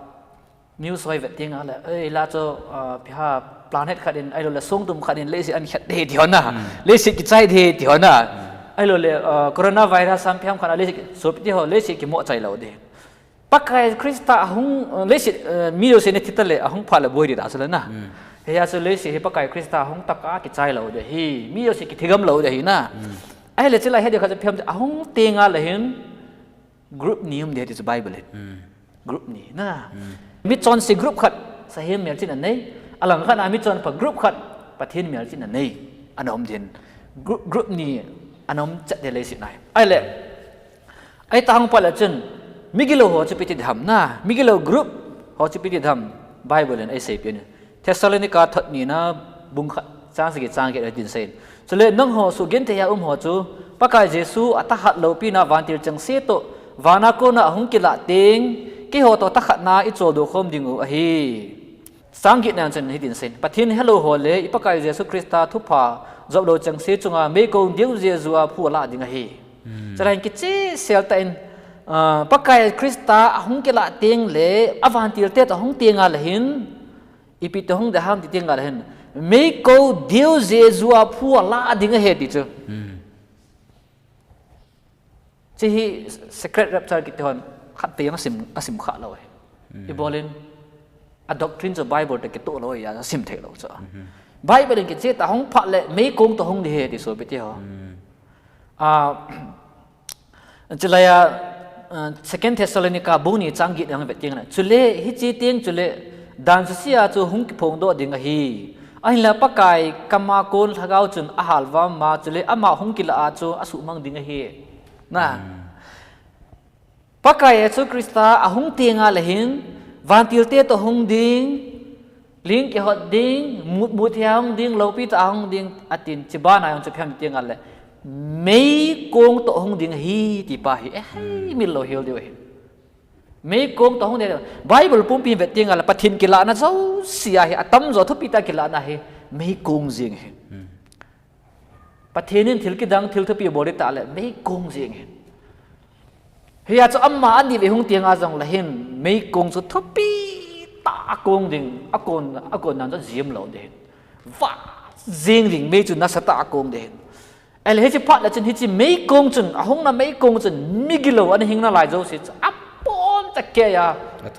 news hoi vet teng a le, ei, la chu, ah, ipi ham planet khat in, ahilou le songtum khat in leiset ana khet ding ti ho na. Hmm. Leiset kichai ding ti ho na. Hmm. Ahilou le, ah, coronavirus ham ipi ham khat a leiset ki, sopi te ho, leiset kimoh chai lou ding. Pakai Christa ahung, eh, leiset, eh, mi jouse ana thi ta le ahung phat le boi ding da chu le na. Hmm. Hijeh a chu leiset hi Pakai Christa hung tah a kichai lou ding ahi. Mi jouse kithigam lou ding ahi na. Hmm. Ahile chulai hi ding khat chu ipi ham ahung teng a le hin group ni um ding ahi ti chu Bible in. Hmm. Group ni na. Hmm. Michonse group khat sahem melchihna nei. Alang khat a michonpha group khat Pathen melchihna nei. Ana um ding. Group, group ni ana um chet ding leiset na hi. Ahile Ahi tah hung phat le chun, migilou ho chu ipi ti ding ham na, migilou group ho chu ipi ti ding ham, Bible in eiseipeh in. Thessalonica thot ni na bung khat chang sagi chang get a hitin asei in. Chule nangho sugenthei a um ho chu, Pakai Jesu athahat loupina vantil chengse toh, vana kona ahung kilah teng, keiho toh thakhatna a i choldo khom ding u ahi. Chang get na chun hitin asei in, Pathen helou ho le i Pakai Jesu Christa thupha jop lou chengse chunga meikong deuh jeju a phu alah ding ahi. Hmm. Chulai hin kichehsel tah in, ah, Pakai Christa ahung kilah teng le, avantil te toh hung teng a le hin, ipi toh hung ding ham ti teng a le hin, meikong deuh jeju a phu alah ding ahi ti chu. Hmm. Hiche hi secret rapture kiti hon khat vei jong asim, asim kha lou ahi. Hmm. Ibol in a doctrine chu Bible toh kitoh lou ahi, asim thei lou chu. Hmm. Bible in kicheh tah hung phat le meikong toh hung ding ahi ti sopi te ho. Hmm. Ah, chulai a, ah, Second Thessalonica bung ni chang get jong vet teng le. Chule, hiche teng chule, dan sese a chu hung kiphongdoh ding ahi. Ahinla Pakai kama kon lhagao chun ahalvam a, chule ama hung kilah a chu asuhmang ding ahi. Na. Hmm. Pakai Jesu Christa ahung teng a le hin, vantil te toh hung ding, ling kihot ding, mutmut hia hung ding, loupi tah a hung ding, atin, hiche bana jong chu ipi ham ti teng a le, meikong toh hung ding ahi, ti pa hi, eh, heimil lou hel diu ahi. Meikong toh hung ding, Bible pumpi vet teng a le, Pathen kilahna jouse a hi, atamjo thupi tah a kilahna hi, Meikong jing ahin. Pathen in thil kidang, thil thupi bol ding tah le meikong jing ahin. Hia chu ama ani ve hung tiang a jong le hin meikong chu thupi tah a kong ding, a kon, a kon nan chu jim lou ding ahin. Va jing ding mei chu nasatah a kong ding ahin. Ahile hiche phat le chun hiche meikong chun, ahungna meikong chun migilou ana hing nalai jouse chu apon tah keiya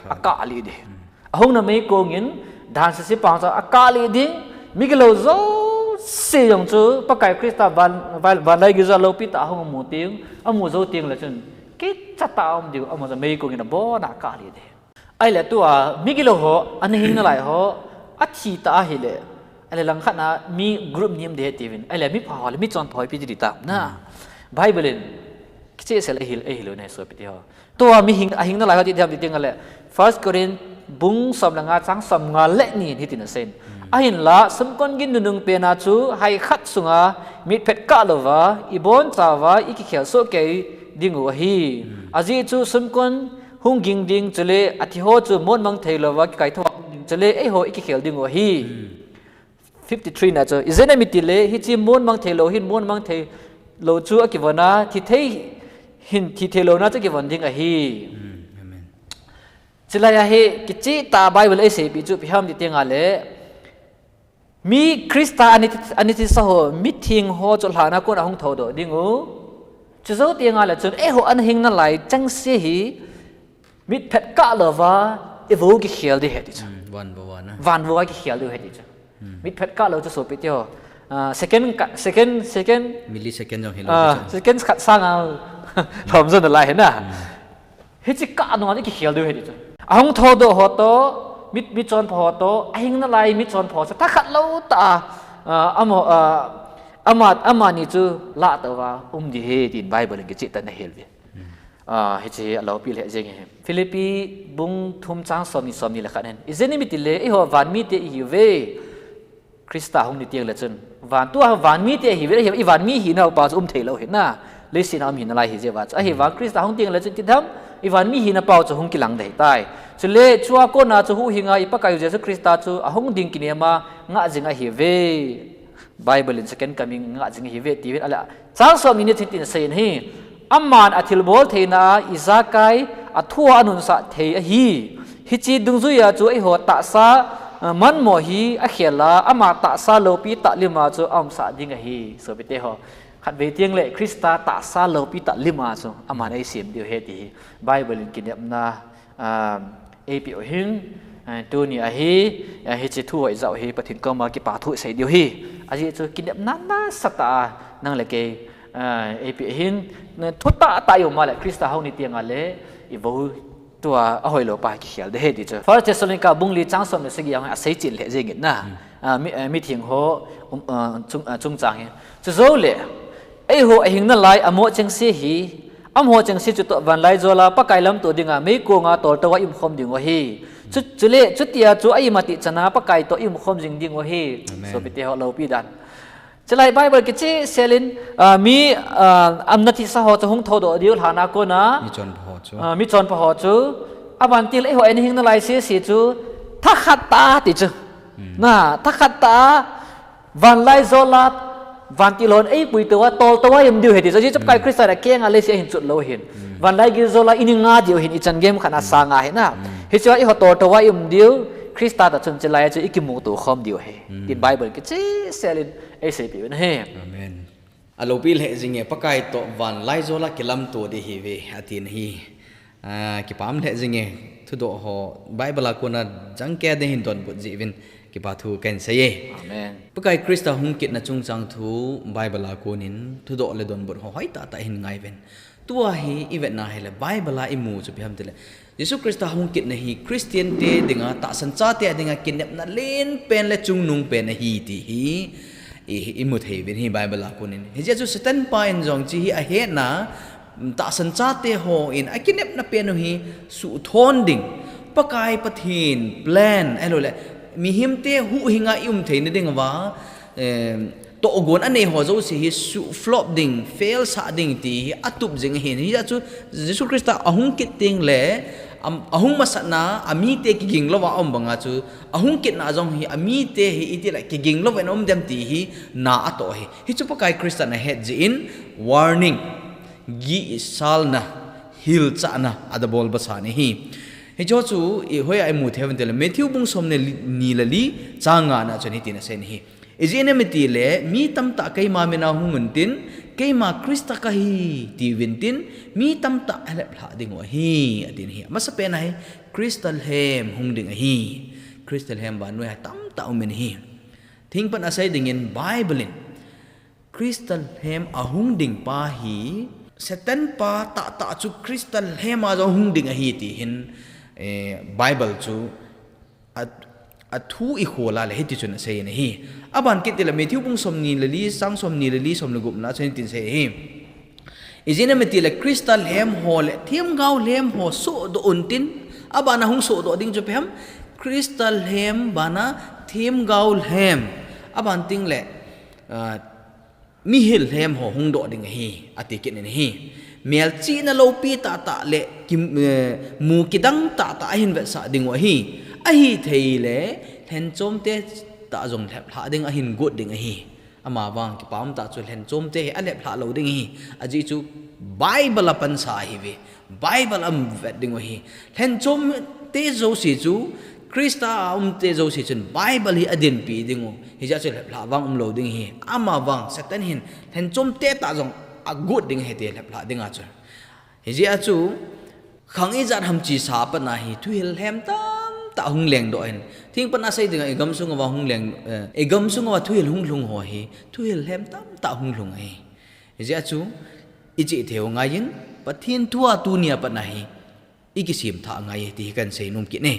akah lih ding ahin. Ahungna meikong in dan sese pang chu akah lih ding, migilou jouse jong chu Pakai Christa van, van, vanlai giljola loupi tah a hung amu teng, amu jou teng le chun kicha tah a um diu, ama chu meikong in abon a akah lih ding ahin. Ahile tua migilou ho ana hing nalai ho athi ta ahile, ahile langkhat na mi group ni um ding ahi tiuvin, ahile mipha ho le michonpha ho ipi ti ding tam na. Bible in kichehsel a eihil, eihil u ahi sopi teho. Tua mi hing, ahing nalai ho ti ding ham ti teng le, First Corinth bung som le nga chang som nga le ni in hitin asei in. Ahinla sumkon gin nunung pen a chu hai khat sunga mitphet kah louva ibonchauva ikikhel soh kei ding u ahi. Ajeh chu sumkon hung ging ding, chule athi ho chu monmang thei louva kikaithou a hung ding, chule eiho ikikhel ding u ahi. Fifty-three na chu, ijeh inem itile hiche monmang thei lou hin monmang thei lou chu akivon a, thi thei hin thi thei louna chu akivon ding ahi. Chulai a hi kicheh tah a Bible eiseipeh chu ipi ham ti teng le, mi Christa ana thi, ana thisa ho, mitheng ho chu lhan a kon a hung thoudoh ding u. Chujou teng le chun eiho ana hing nalai chengse hi mitphet kah louva ivou kikhel ding ahi ti chu. Vanvou a kikhel ding ahi ti chu. Mitphet kah lou chu sopi teho. Ah, second ka, second, second. Millisecond jong hilou chu. Second khat sanga lhom jou nalai ahi na. Hiche kah nunga ikikhel diu ahi ti chu. Ahung thoudoh ho toh, mi, michonpha ho toh, ahing nalai michonpha ho chu thakhat lou tah a, ah, ama, ah, ama, amani chu lahtouva um ding ahi tin Bible in kicheh tah in ahil uve. Ah, hiche hi aloupi lheh jeng ahi. Philippi bung thum chang somni, somni le khat hin, ijeh inem itile eiho vanmite ihiuve. Christa hung ni teng le chun, van, tua vanmite ihiuve, ivanmi hina upa chu um thei lou ahi na. Leiset a um hi nalai ahi jeh uva chu. Ahivang Christa hung teng le chun ipi ham, ivanmi hina pau chu hung kilang ding ahitai. Chule chua kona chu huhhinga iPakaiyu Jesu Christa chu ahung ding kinem a ngah jing ahiuve. Bible in second coming ngah jing ahiuve tiuvin, ahile chang somni ni chun hitin asei in ahi. Aman athilbol theina a ijakai a thua anunsah thei ahi. Hiche dungjuia chu eiho tahsa, ah, manmo hi akhel a, ama tahsa loupi tah lim a chu aumsah ding ahi. Sopi teho, khatvei teng le Christa tahsa loupi tah lim a chu aman eisem diu ahi ti hi Bible in kinepna, ah, eipeh u ahin, ah, tuni a hi, ah, hiche thu ho ijah u hi Pathen koma kipathu isei diu ahi. Ajeh chu kinepna nasatah a nang le kei, ah, eipeh u ahin, thutah tah a ium a le Christa hung ni teng le ivou tua ahoilou pa hi kikhel ding ahi ti chu. First Thessalonica bung li chang som le sagi a asei chen lheh jeng in na. Ah, mi, ah, mitheng ho, um, ah, chung, ah, chungchang hi. Chujou le, eiho ahing nalai amo chengse hi, amaho chengse chutoh vanlaijol a Pakai lamto dinga meikong a toltou a ium khom ding u ahi. Chu, chule, chutia chu a-im a tihchan a Pakai toh ium khom jing ding u ahi. Sopi teho, loupi dan. Chulai Bible kichehsel in, ah, mi, ah, ana thisa ho chu hung thoudoh diu lhan a kona. Michonpha ho chu. Ah, michonpha ho chu. Avantil eiho ana hing nalai sese chu. Thakhat tah a ti chu. Na, thakhat tah a. Vanlaijol a. Vantil hon eipuitou a, toltou a ium diu ahi ti chu. Ajeh chu Pakai Christa in akeng a leiset a ahin chot lou ahin. Vanlai giljol a ina nga diu ahin, ichan gei khat a sanga ahi na. Hichea eiho toltou a ium diu, Christa toh chun chulai a chu ikimuto khom diu ahi. Tin Bible kichehsel in eiseipeh u ahi. Amen. Aloupi lheh jing e, Pakai toh vanlaijol a kilamto ding ihiuve, atin ahi. Ah, kipah lheh jing e, thudoh ho, Bible a kona jangkei ding hin donbut jeh uvin, kipa thu kahin sei e. Amen. Pakai Christa hung kitna chungchang thu, Bible a konin, thudoh le donbut ho, hoitah tah hin ngai uvin. Tua hi, ivet na hile, Bible a imu chu ipi ham tile, Jesu Christa hung kitna hi Christian te dinga, tahsan chate dinga kinepna lenpen le chungnungpen ahi ti hi i, imu thei uvin ahi Bible a konin. Hijeh chun Satan pa in jong hiche hi ahetna, tahsan chate hon akinepna pen u hi suhthon ding, Pakai Pathen plan, ahilouleh mihemte huhhinga ium theina dinguva, eh, tohgon anei ho jouse hi suh flop ding, fail sah ding ti hi atup jing ahin. Hijeh chun Jesu Christa ahung kit teng le, Am-, ahung masatna, amite kiging louva aum banga chu, ahung kitna jong hi, amite hi itile kiging louvin aum dem ti hi, na atoh hi. Hichu Pakai Christa in ahet jeh in, warning, gisalna, hilchahna, adabol basa ahi. Hichu chu, i hoiya imu thei uvem itile, Matthew bung som ni le li, ni le li, chang nga na chun hitin asei ahi. Ijeh inem itile, mi tamtah keima mina hung untin, keima Christa kahi, tiuvin tin, mi tamtah alheplhah diu ahi, atin ahi. Amasapen a hi, Christa lhem hung ding ahi. Christa lhem vannoi a tamtah um in ahi. Thingpan asei dingin Bible in, Christa lhem ahung ding pa hi, Satan pa tahtah chu Christa lhem a jong hung ding ahi ti hin, eh, Bible chu a, athu ikhol a le hiti chun asei in ahi. Aban kit tile Matthew bung som ni le li, chang som ni le li, som le gup na chun hitin asei ahi. Ijeh inem itile Christa lhem ho le themgao lhem ho sohdoh untin, abana hung sohdoh ding chu ipi ham, Christa lhem bana themgao lhem. Aban teng le, ah, mihil lhem ho hung doh ding ahi, ati kit in ahi. Melchihna loupi tahtah le ki, eh, mu kidang tahtah ahin vetsah diu ahi. Ahithei le, lhenchom te tah jong lheplhah ding ahin got ding ahi. Amavang kipa um tah chu lhenchom te hi alheplhah lou ding ahi. Ajeh chu Bible a pansa ahiuve. Bible a vet diu ahi. Lhenchom te jouse chu, Christa a um te jouse chun Bible hi adinpi diu. Hijeh chun lheplhah vang umlou ding ahi. Amavang Satan hin lhenchom te tah jong agot ding ahi ti lheplhah ding a chu. Hijeh a chu, khang ijat ham chesa a pat na hi, thuhil lhem tamtah hung lengdoh in. Thingpan asei dinga, igam sunga hung leng, eh, igam sunga thuhil hung lhung ho hi, thuhil lhem tamtah hung lhung ahi. Hijeh a chu, ichih thei u ngai in, Pathen thu a tunia pat na hi, ikisem thah ngai ti hi kahin seinom kit e.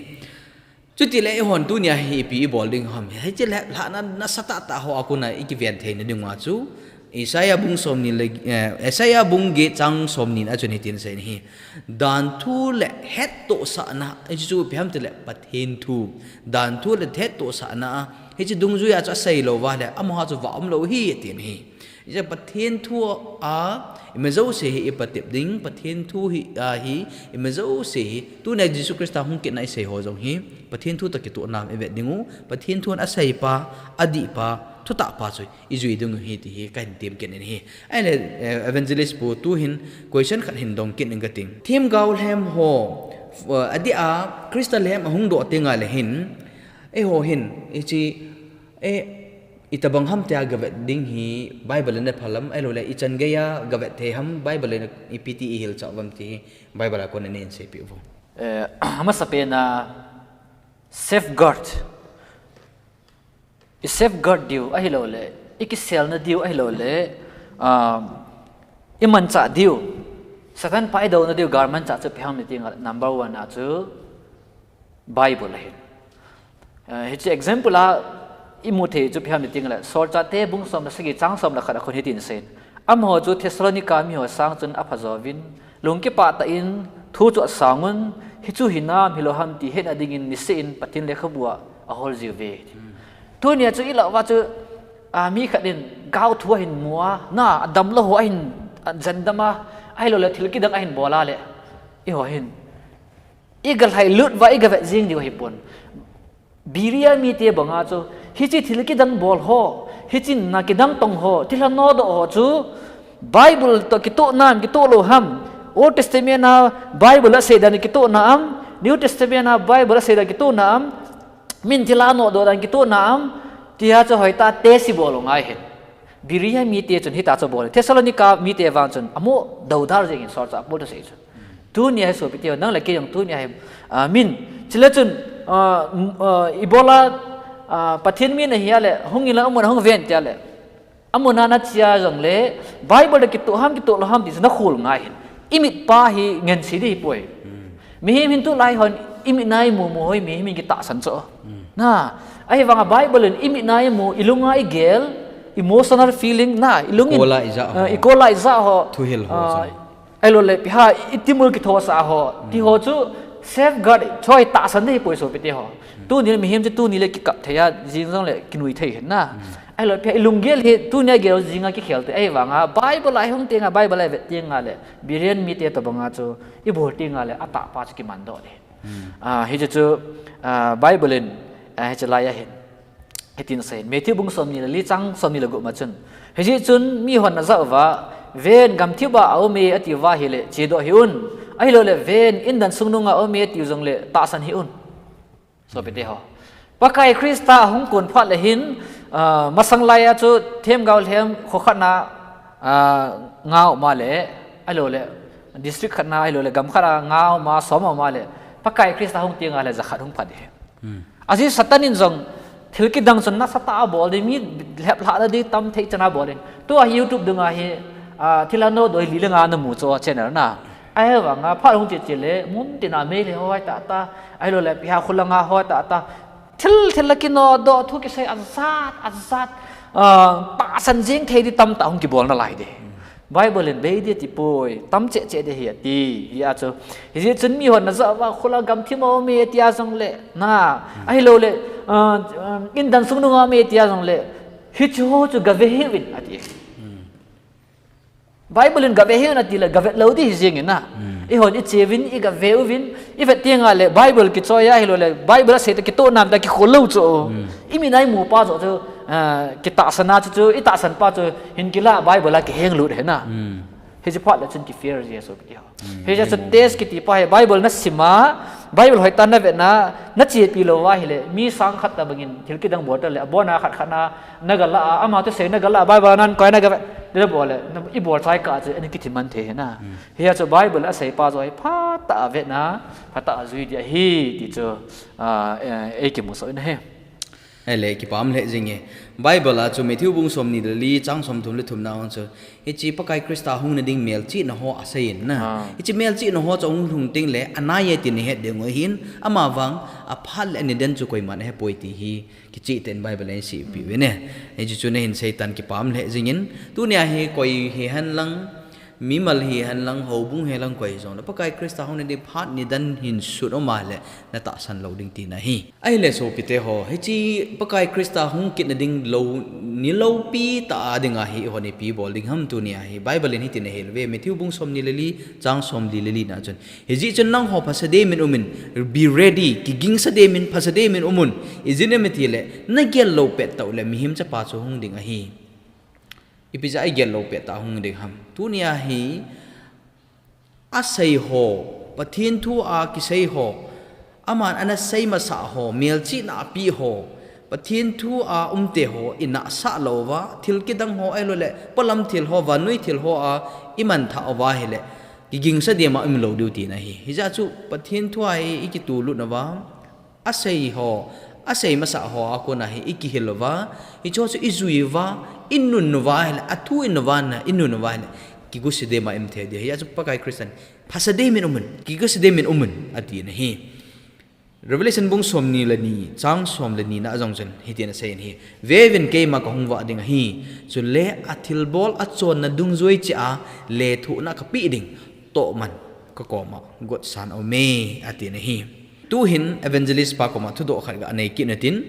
Chutile eihon tunia hi ipi ibol ding ham. Hiche lheplhahna nasatah tah ho a kona ikiven theina diuva chu, Isaiah bung som ni le, eh, Isaiah bung get chang som ni na chun hitin asei in ahi. Danthu le hettohsahna, hichu ipi ham itile Pathen thu. Danthu le hettohsahna a, hiche dungjuia chu asei louva le, amaho chu vah umlou ahi, atin ahi. Hiche Pathen thu a, ima jouse hi ipatep ding, Pathen thu hi, a, hi, ima jouse hi, tunia Jesu Christa hung kitna isei ho jong hi, Pathen thu toh kitoh nam ivet diu, Pathen thu in aseipa, adihpa, thutahpa chu ijui diu ahi ti hi kahin tem kit in ahi. Ahile, eh, Evangelist pu tuhin question khat hin dong kit in kati. Themgao lhem ho, eh, adeh a, Christa lhem ahung doh tengle hin, eiho hin, hiche, eh, itobang ham tia gavet ding hi Bible in aphal am, ahilouleh ichan geiya gavet thei ham, Bible in ipi ti ihilchah uvam ti hi Bible a kona neihin seipeh uvo. Eh, amasapen a safeguard. I safeguard diu ahilouleh, ikiselna diu ahilouleh, ah, imanchah diu. Satan pa idouna diu gal manchah chu ipi ham iti ngal number one a chu Bible ahi. Eh, hiche example a imu thei chu ipi ham iti ngal, Solchahte bung som le sagi chang som le khat a khun hitin asei in. Amaho chu Thessalonica miho sang chun aphajouvin, lungkipah tah in thu chu asangun, hichu hinam hilou ham ti hetna dingin niseh in Pathen lekhabu a ahol jiuve. Tunia chu ilah uva chu, a, mi khat in gaothu ahin mu a, na, adamlou ho ahin, a, jendam a, ahilouleh thil kidang ahin bol a le, eiho hin igalhailut uva igavet jing diu ahipon. Berea mite banga chu, hiche thil kidang bol ho, hiche na kidang tong ho, thilha nodoh ho chu, Bible toh kitoh nam, kitoh lou ham, Old Testament a Bible asei dan kitoh nam, New Testament a Bible asei dan kitoh nam, min thilha nodoh dan kitoh nam, tia chu hoitah a test ibol u ngai ahi. Berea mite chun hitia chu abol. Thessalonica mite vang chun amu doudal jeng in Solchah Paul thusei chun. Tunia hi sopite ho, nang le kei jong tunia hi, ah, min. Chule chun, ah, m-, ah, ibola, ah, Pathen mi nahi a le, hung in la amun a hung ven tia le. Amun a nache a jongle, Bible toh kitoh ham, kitoh lou ham ti chu nakhol ngai ahi. Imitpa hi ngense ding ahipoi. Mihem hin tulai hon imitna imu mu ho hi mihem in kitahsan chu. Na, ahivanga Bible in imitna imu, ilunga igel, emotional feeling, na, ilungin, ikol a ijah ho. Ah, ikol a ijah ho. Thuhil ho, ah, chu. Ahilouleh, ipi ham, itimul kithosah ho. Ti ho chu safeguard, choi tahsan ding ahipoi sopite ho. Tuni le mihem chu tuni le kikap thei a, jing jongle kinui thei ahi na. Ahilou, ipi ham, ilunggel hi tunia gel jing a kikhel thei. Ahivanga Bible a ihung tengle, Bible a ivet tengle, Berean mite tobanga chu ibol tengle, atahpa chu kimandoh ding. Ah, hichu chu, ah, Bible in, ah, hichu lai ahin. Hitin asei. Matthew bung somni le li chang somni le gup ma chun. Hijeh chun mihon ajah uva, "Ven, gamthip a aume," atiuva ahile, "Chedoh hih un. Ahilouleh, ven, indan sungnung a aume," atiu jongle, "Tahsan hih un." Sopite ho. Pakai Christa ahung kon phat le hin, ah, masang laiya chu themgao lhem kho khat na, ah, nga um a le, ahilouleh, district khat na, ahilouleh, gam khat a nga um a, som um a le, Pakai Christa ahung teng a le, jakhat hung phat ding ahi. Ajeh Satan in jong thil kidang chun nasatah a bol ding, mi lheplhah na ding tam thei chan a bol ding. Tua hi YouTube dunga hi, ah, thil a nodoh hi li le nga namu chu channel na. Ahivanga phat hung che che le, mun tina Meitei le hoi tah tah, ahilouleh, ipi ham kholanga hoi tah tah. Thil, thil a kinodoh thu kisei ajat, ajat, ah, tahsan jing thei ding tamtah hung kibol nalai ding. Bible in bei ding ati poi, tam cheh cheh ding ahi ati, hijeh chun, hijeh chun mihon ajah uva, "Khola gamthip a aume," atia jongle, na, ahilouleh, ah, ah, indan sungnung a aume atia jongle, "Hichu ho chu gave hih uvin," ati. Bible in gave hih un ati le, gavet lou ding hi jeng in na. Eihon iche uvin, igave uvin, ivet teng a le, Bible kichoi a, ahilouleh, Bible asei tah kitoh nam tah kikhol lou chu. Imin a imu pa joh chu, ah, kitahsan a chu chu, itahsan pa chu, hin kila Bible a kiheng lut ahi na. Hiche phat le chun ki fail ji ahi sopite ho. Hiche chu test kiti pa hi Bible nasim a, Bible hoitah navet na, nachepi lou uva ahile, mi sang khat tah bangin thil kidang bol tah le, abon a khat khat na, naga la a, ama thusei naga la a, Bible a nakoi naga vet, dile bol le, na, ibol chai kah chu, ana kithi man thei ahi na. Hiche chu Bible asei pa joh hi phatah a vet na, phatah a jui ding ahi, ti chu, ah, eh, ei kimusoh in ahi. Ahile, kipah lheh jing e. Bible a chu Matthew bung somni le li, chang somthum le thum na a chu, hiche Pakai Christa hung na ding melchihna ho asei in na. Ah. Hiche melchihna ho chu ahung lhung teng le, anai e ti nahet ding u ahin, amavang, aphat le anidan chu koiman ahe poi ti hi, kicheh tah in Bible in aseipi uve ne. Hiche chu nahin sei tan kipah lheh jing in, tunia hi koi hihen lang, mimal hihen lang, houbung hihen lang koi hijongle, Pakai Christa hung na ding phat nidan hin sut um a le, natahsan lou ding tina ahi. Ahile sopite ho, hiche Pakai Christa hung kit na ding lou, ni loupi tah a dinga hi, eihon ipi bol ding ham tunia hi. Bible in hitin ahil uve, Matthew bung somni le li, chang somli le li na chun. Hijeh chun nangho phasade min umin, be ready, kigingsa de min, phasade min umun. Ijeh inem itile, nagel lou pettah u le, mihem chapa chu hung ding ahi. Ipi jeh a igel lou pettah a hung ding ham. Tunia hi, asei ho, Pathen thu a kisei ho, aman ana sei masa ho, melchihna a pe ho, Pathen thu a umte ho, inahsah lou uva, thil kidang ho ahilouleh, polam thil ho, vannoi thil ho a, imanthah uva ahile, kigingsa dema um lou diu tina ahi. Hijeh chun Pathen thu a hi ikitulut uva, asei ho, asei masa ho a kona hi ikihil uva, hicheho chu ijui uva, inun uva ahile, athu in uva na, inun uva ahile, kigose dema um thei ding. Hijeh chun Pakai Christa in, phasade min umun, kigose de min umun, atina ahi. Revelation bung somni le ni, chang som le ni na a jong chun, hitin asei in ahi. Veuvin keima kahung vah ding ahi. Chule athilbol achonna dungjui cheh a, lethuhna kapeh ding. Tohman, kakoma, gotsan aume, atina ahi. Tuhin evangelist pa koma thudoh khat ga nei kit natin,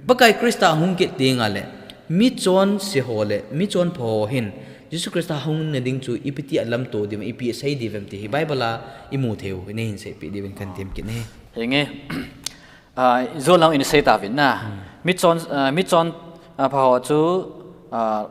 Pakai Christa hung kit teng a le, michonse ho le, michonpha ho hin, Jesu Christa hung na ding chu ipi ti a lamto diu, ipi asei diu vem ti hi Bible a imu thei u, nahin seipeh diuvin kahin tem kit e. Henge, ah, ijo lang in sei tauvin na. Michon, ah, michon, ah, pha ho chu, ah,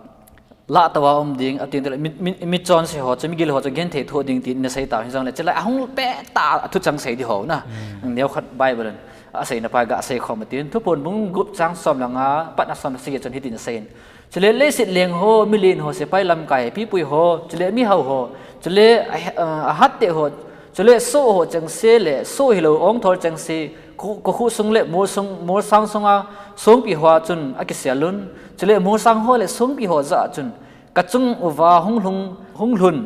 Lah tou a um ding, atin tile, mi, mi, michonse ho chu, migil ho chu, genthei thoh ding tin asei tau, hijongle, chule ahung pettah a thucheng sei ding ho na. Neokhat Bible in, aseina pa ga sei khom tin, Thuphon bung gup chang som le nga, patna som le sagi chun hitin asei in. Chule leiset leng ho, milen ho, sepai lamkai, pipui ho, chule mihao ho, chule a, a, ahatteh ho, chule soh ho chengse le, soh hilou ongthol chengse, ko, kokhuh sung le, mol sung, molsang sunga, songpi hoa chun akisel un. Chule molsang ho le songpi ho jah a chun, Kachung uva hung lhung, hung lhun.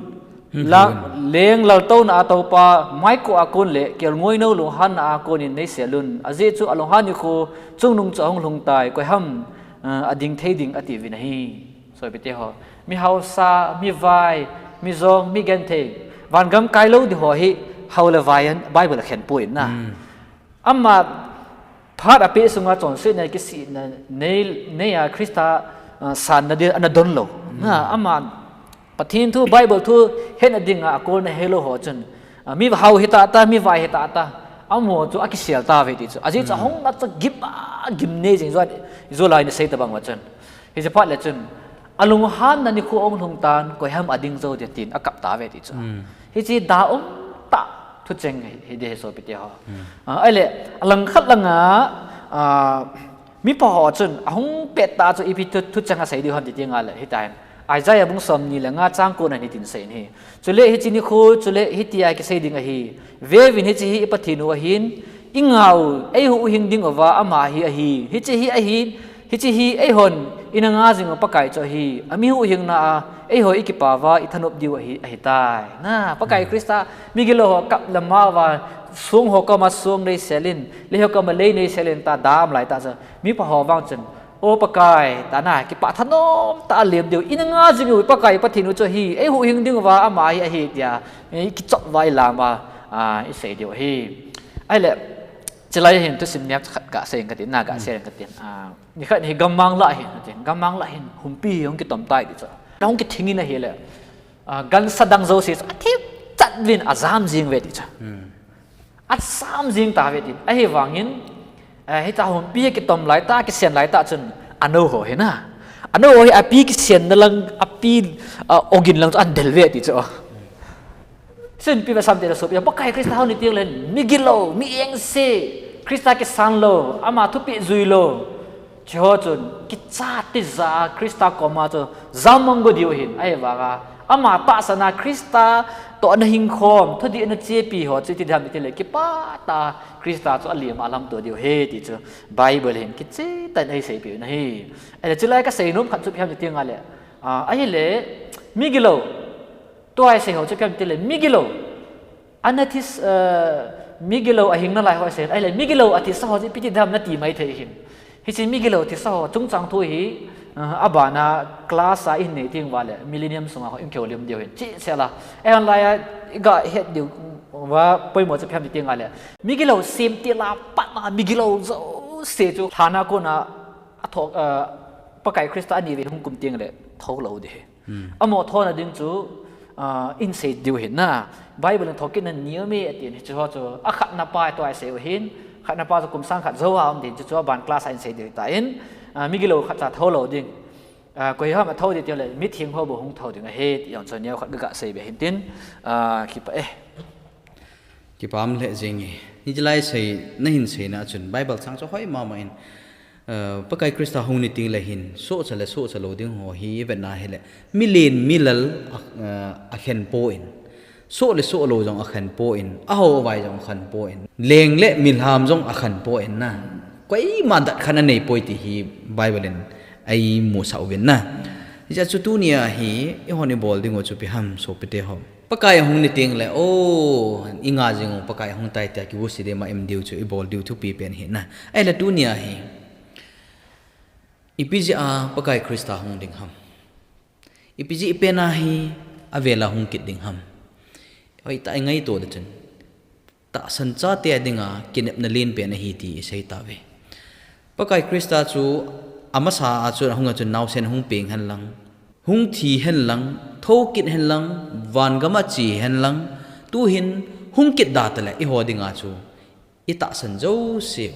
Hung lhun. La, leng laltouna a toupa, maikoh a kon le, kelngoi nou lunghanna a konin neisel un. Ajeh chu alunghan nikho chungnung chu ahung lhung tai, koiham, eh, ading thei ding atiuvin ahi. Sopite ho. Mihaosa, mivai, mijong, migenthei. Vangam kailou ding ho hi, hao le vai in, Bible a khen poi na. Hmm. Ama phat apeh sunga chonsetna kisihna nei, nei a Christa, ah, sanna ding ana don lou. Hmm. Na, ama Pathen thu, Bible thu hetna dinga akolna helou ho chun, ah, mihao hita ta, mivai hita ta, Amaho chu akisel tave ti chu. Ajeh chu ahungna chu gim a, gim nei jing jo, jo lai ni sei tabang uva chun. Hiche phat le chun, alunghanna nikho ahung lhung tan, koiham ading jou ding tin akap tave ti chu. Hiche da umtah thucheng hi, hi ding ahi sopite ho. Ah, ahile, alangkhat langa, ah, Mipha ho chun ahung pettah chu ipi thu, thucheng asei diu ham ti teng le, hitin. Isaiah bung somni le nga chang ko na hitin asei in ahi. Chule hiche nikho, chule hitia kisei ding ahi. Veuvin, hiche hi i Pathen u ahin, i nga u, eihuhhing ding uva ama hi ahi. Hiche hi ahi, hiche hi eihon ina nga jing u Pakai chu ahi. Ami huhhingna a, eiho i kipah uva, i thanop diu ahi, ahitai. Na, Pakai Christa, migilou ho kap le ma uva, song ho koma song nei sel in, lei ho koma lei nei sel in tia da um lai tah chu. Mipha ho vang chun, O Pakai, tia na, kipah thanom tah a lem diu, ina nga jing u Pakai Pathen u chu ahi, eihuhhing ding uva ama hi ahi tia, i kichop uva i lam uva, ah, i sei diu ahi. Ahile, chulai hin thusim neo khat gasei inge kati, na gasei inge kati. Ah, nikhat hi gammang lah hin, kati, gammang lah hin, humpi hi hung kitom tai ti chu. Hung kithing in ahile, ah, gansa dang jouse chu athip chat uvin ajam jing uve ti chu. Ajam jing tave tin. Ahivangin, eh, hitia humpi akitom lai tah, akisen lai tah chun, anou ho hi na. Anou ho hi api kisenna lang, api, ah, ogin lang chu ahin del uve ti chu. Chun ipi vetsaham tile sopite, Pakai Christa hung ni teng le, migilou, mi engse, Christa kisan lou, ama thupeh jui lou. Hiche ho chun, kicha tija a Christa koma chu jammang go diu ahin, ahivanga, ama tahsan a Christa toh ana hingkhom, thudih ana chepi ho chu iti ding ham itile, kipah tah a Christa chu alem a alamto diu ahi ti chu Bible hin kichen tah in eiseipeh u ahi. Ahile, chulai kasei nom khat chu ipi ham ti teng le, ah, ahile, migilou, tua isei ho chu ipi ham tile, migilou. Ana this, eh, migilou ahing nalai ho isei, ahile, migilou athisa ho chu ipi ti ding ham nati maithei hin. Hiche migilou thisa ho chungchang thu hi, eh, abana class a ihin nei teng uva le, millennium sunga hung kiholim diu ahin. Chihsel a. Eihon laiya, iga het diu uva poimo chu ipi ham ti teng le, migilou semtil a pat na migilou jouse chu lhan a kona athoh, eh, Pakai Christa ani uvin hung kum teng le, thou lou ding ahi. Amaho thouna ding chu, ah, ihin sei diu ahi na. Bible in thokitna ni aume atin, hiche ho chu. Akhatna pa tua isei u ahin, khatna pa chu kum sang khat jou a um ding, chuchu aban class a ihin sei diu ahitan, ah, migilou khatcha thou lou ding. Ah, koiham athou ding tile, mitheng ho bou hung thou ding ahi, ti jong chu neo khat kaga seibe ahin tin, ah, kipah e. Kipah lheh jeng e. Hichelai sei, nahin seina chun, Bible chang chu hoi mama in, eh, Pakai Christa hung ni teng le hin, sohcha le sohcha lou ding ho hi ivet na hile, milen milal a, eh, akhen poi. Soh le soh lou jong akhen poi. Aho avai jong akhen poi. Leng le milham jong akhen poi na. Koima dat khen anei poi ti hi Bible in eimusah uvin na. Hijeh chun tunia hi, eihon ibol ding u chu ipi ham sopite ho. Pakai ahung ni teng le, o, i nga jing u, Pakai ahung tai tia kigosi dema im diu chu, ibol diu thupi pen ahi na. Ahile tunia hi, ipi jeh a Pakai Christa hung ding ham. Ipi jeh pen a hi, avel a hung kit ding ham. Hoitah a ingaito le chun. Tahsan chate a dinga kinepna len pen ahi ti isei tauve. Pakai Christa chu amasa a chun ahung a chun naosen hung peng hen lang, hung thi hen lang, thou kit hen lang, van gam a che hen lang, tuhin hung kit da tale eiho dinga chu itahsan jouse,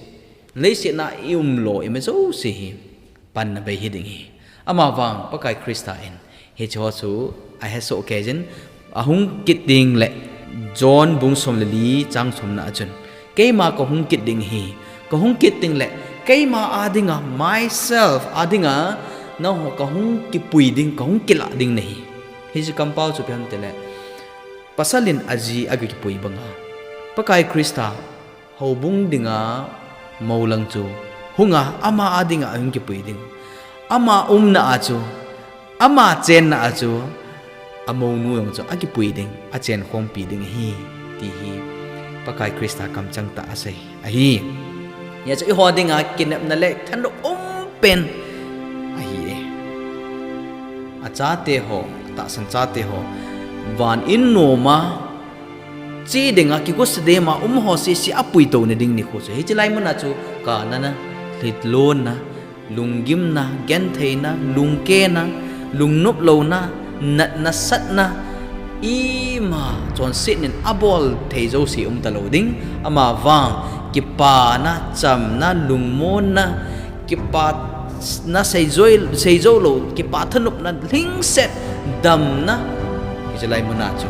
leiset a i um lou ima jouse hi panna bei hiding ahi. Amavang Pakai Christa in hiche ho chu ahesoh kei jin, ahung kit ding le John bung som le li chang thumna a chun, keima kahung kit ding ahi, kahung kit ding le keima a dinga, myself a dinga, nangho kahung kipui ding, kahung kilah ding nahi. Hiche kampau chu ipi ham tile, pasal in aji aga kipui banga, Pakai Christa houbung dinga moulang chu hunga ama a dinga ahung kipui ding. Ama umna a chu, ama chenna a chu, amounu jong chu akipui ding, achen khompi ding ahi, ti hi Pakai Christa kamchang tah a asei ahi. Hijeh chun eiho dinga kinepna le thanop um pen ahi e. Achate ho, atahsan chate ho, van in noma, che dinga, kigosa dema um ho sese apuitou na ding nikho chu. Hiche lai muna chu, kanana, lhitlonna, lunggimna, gentheina, lungkena, lungnop louna, natna, satna, ima chonsetnin abol thei jouse umtalou ding. Amavang kipana, chamna, lungmonna, kipana, seijou, seijou lou, kipa thanopna, lhingset, damna, hiche lai muna chu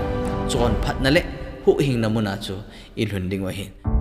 chonphatna le huhhingna muna chu ilhun dingu ahi.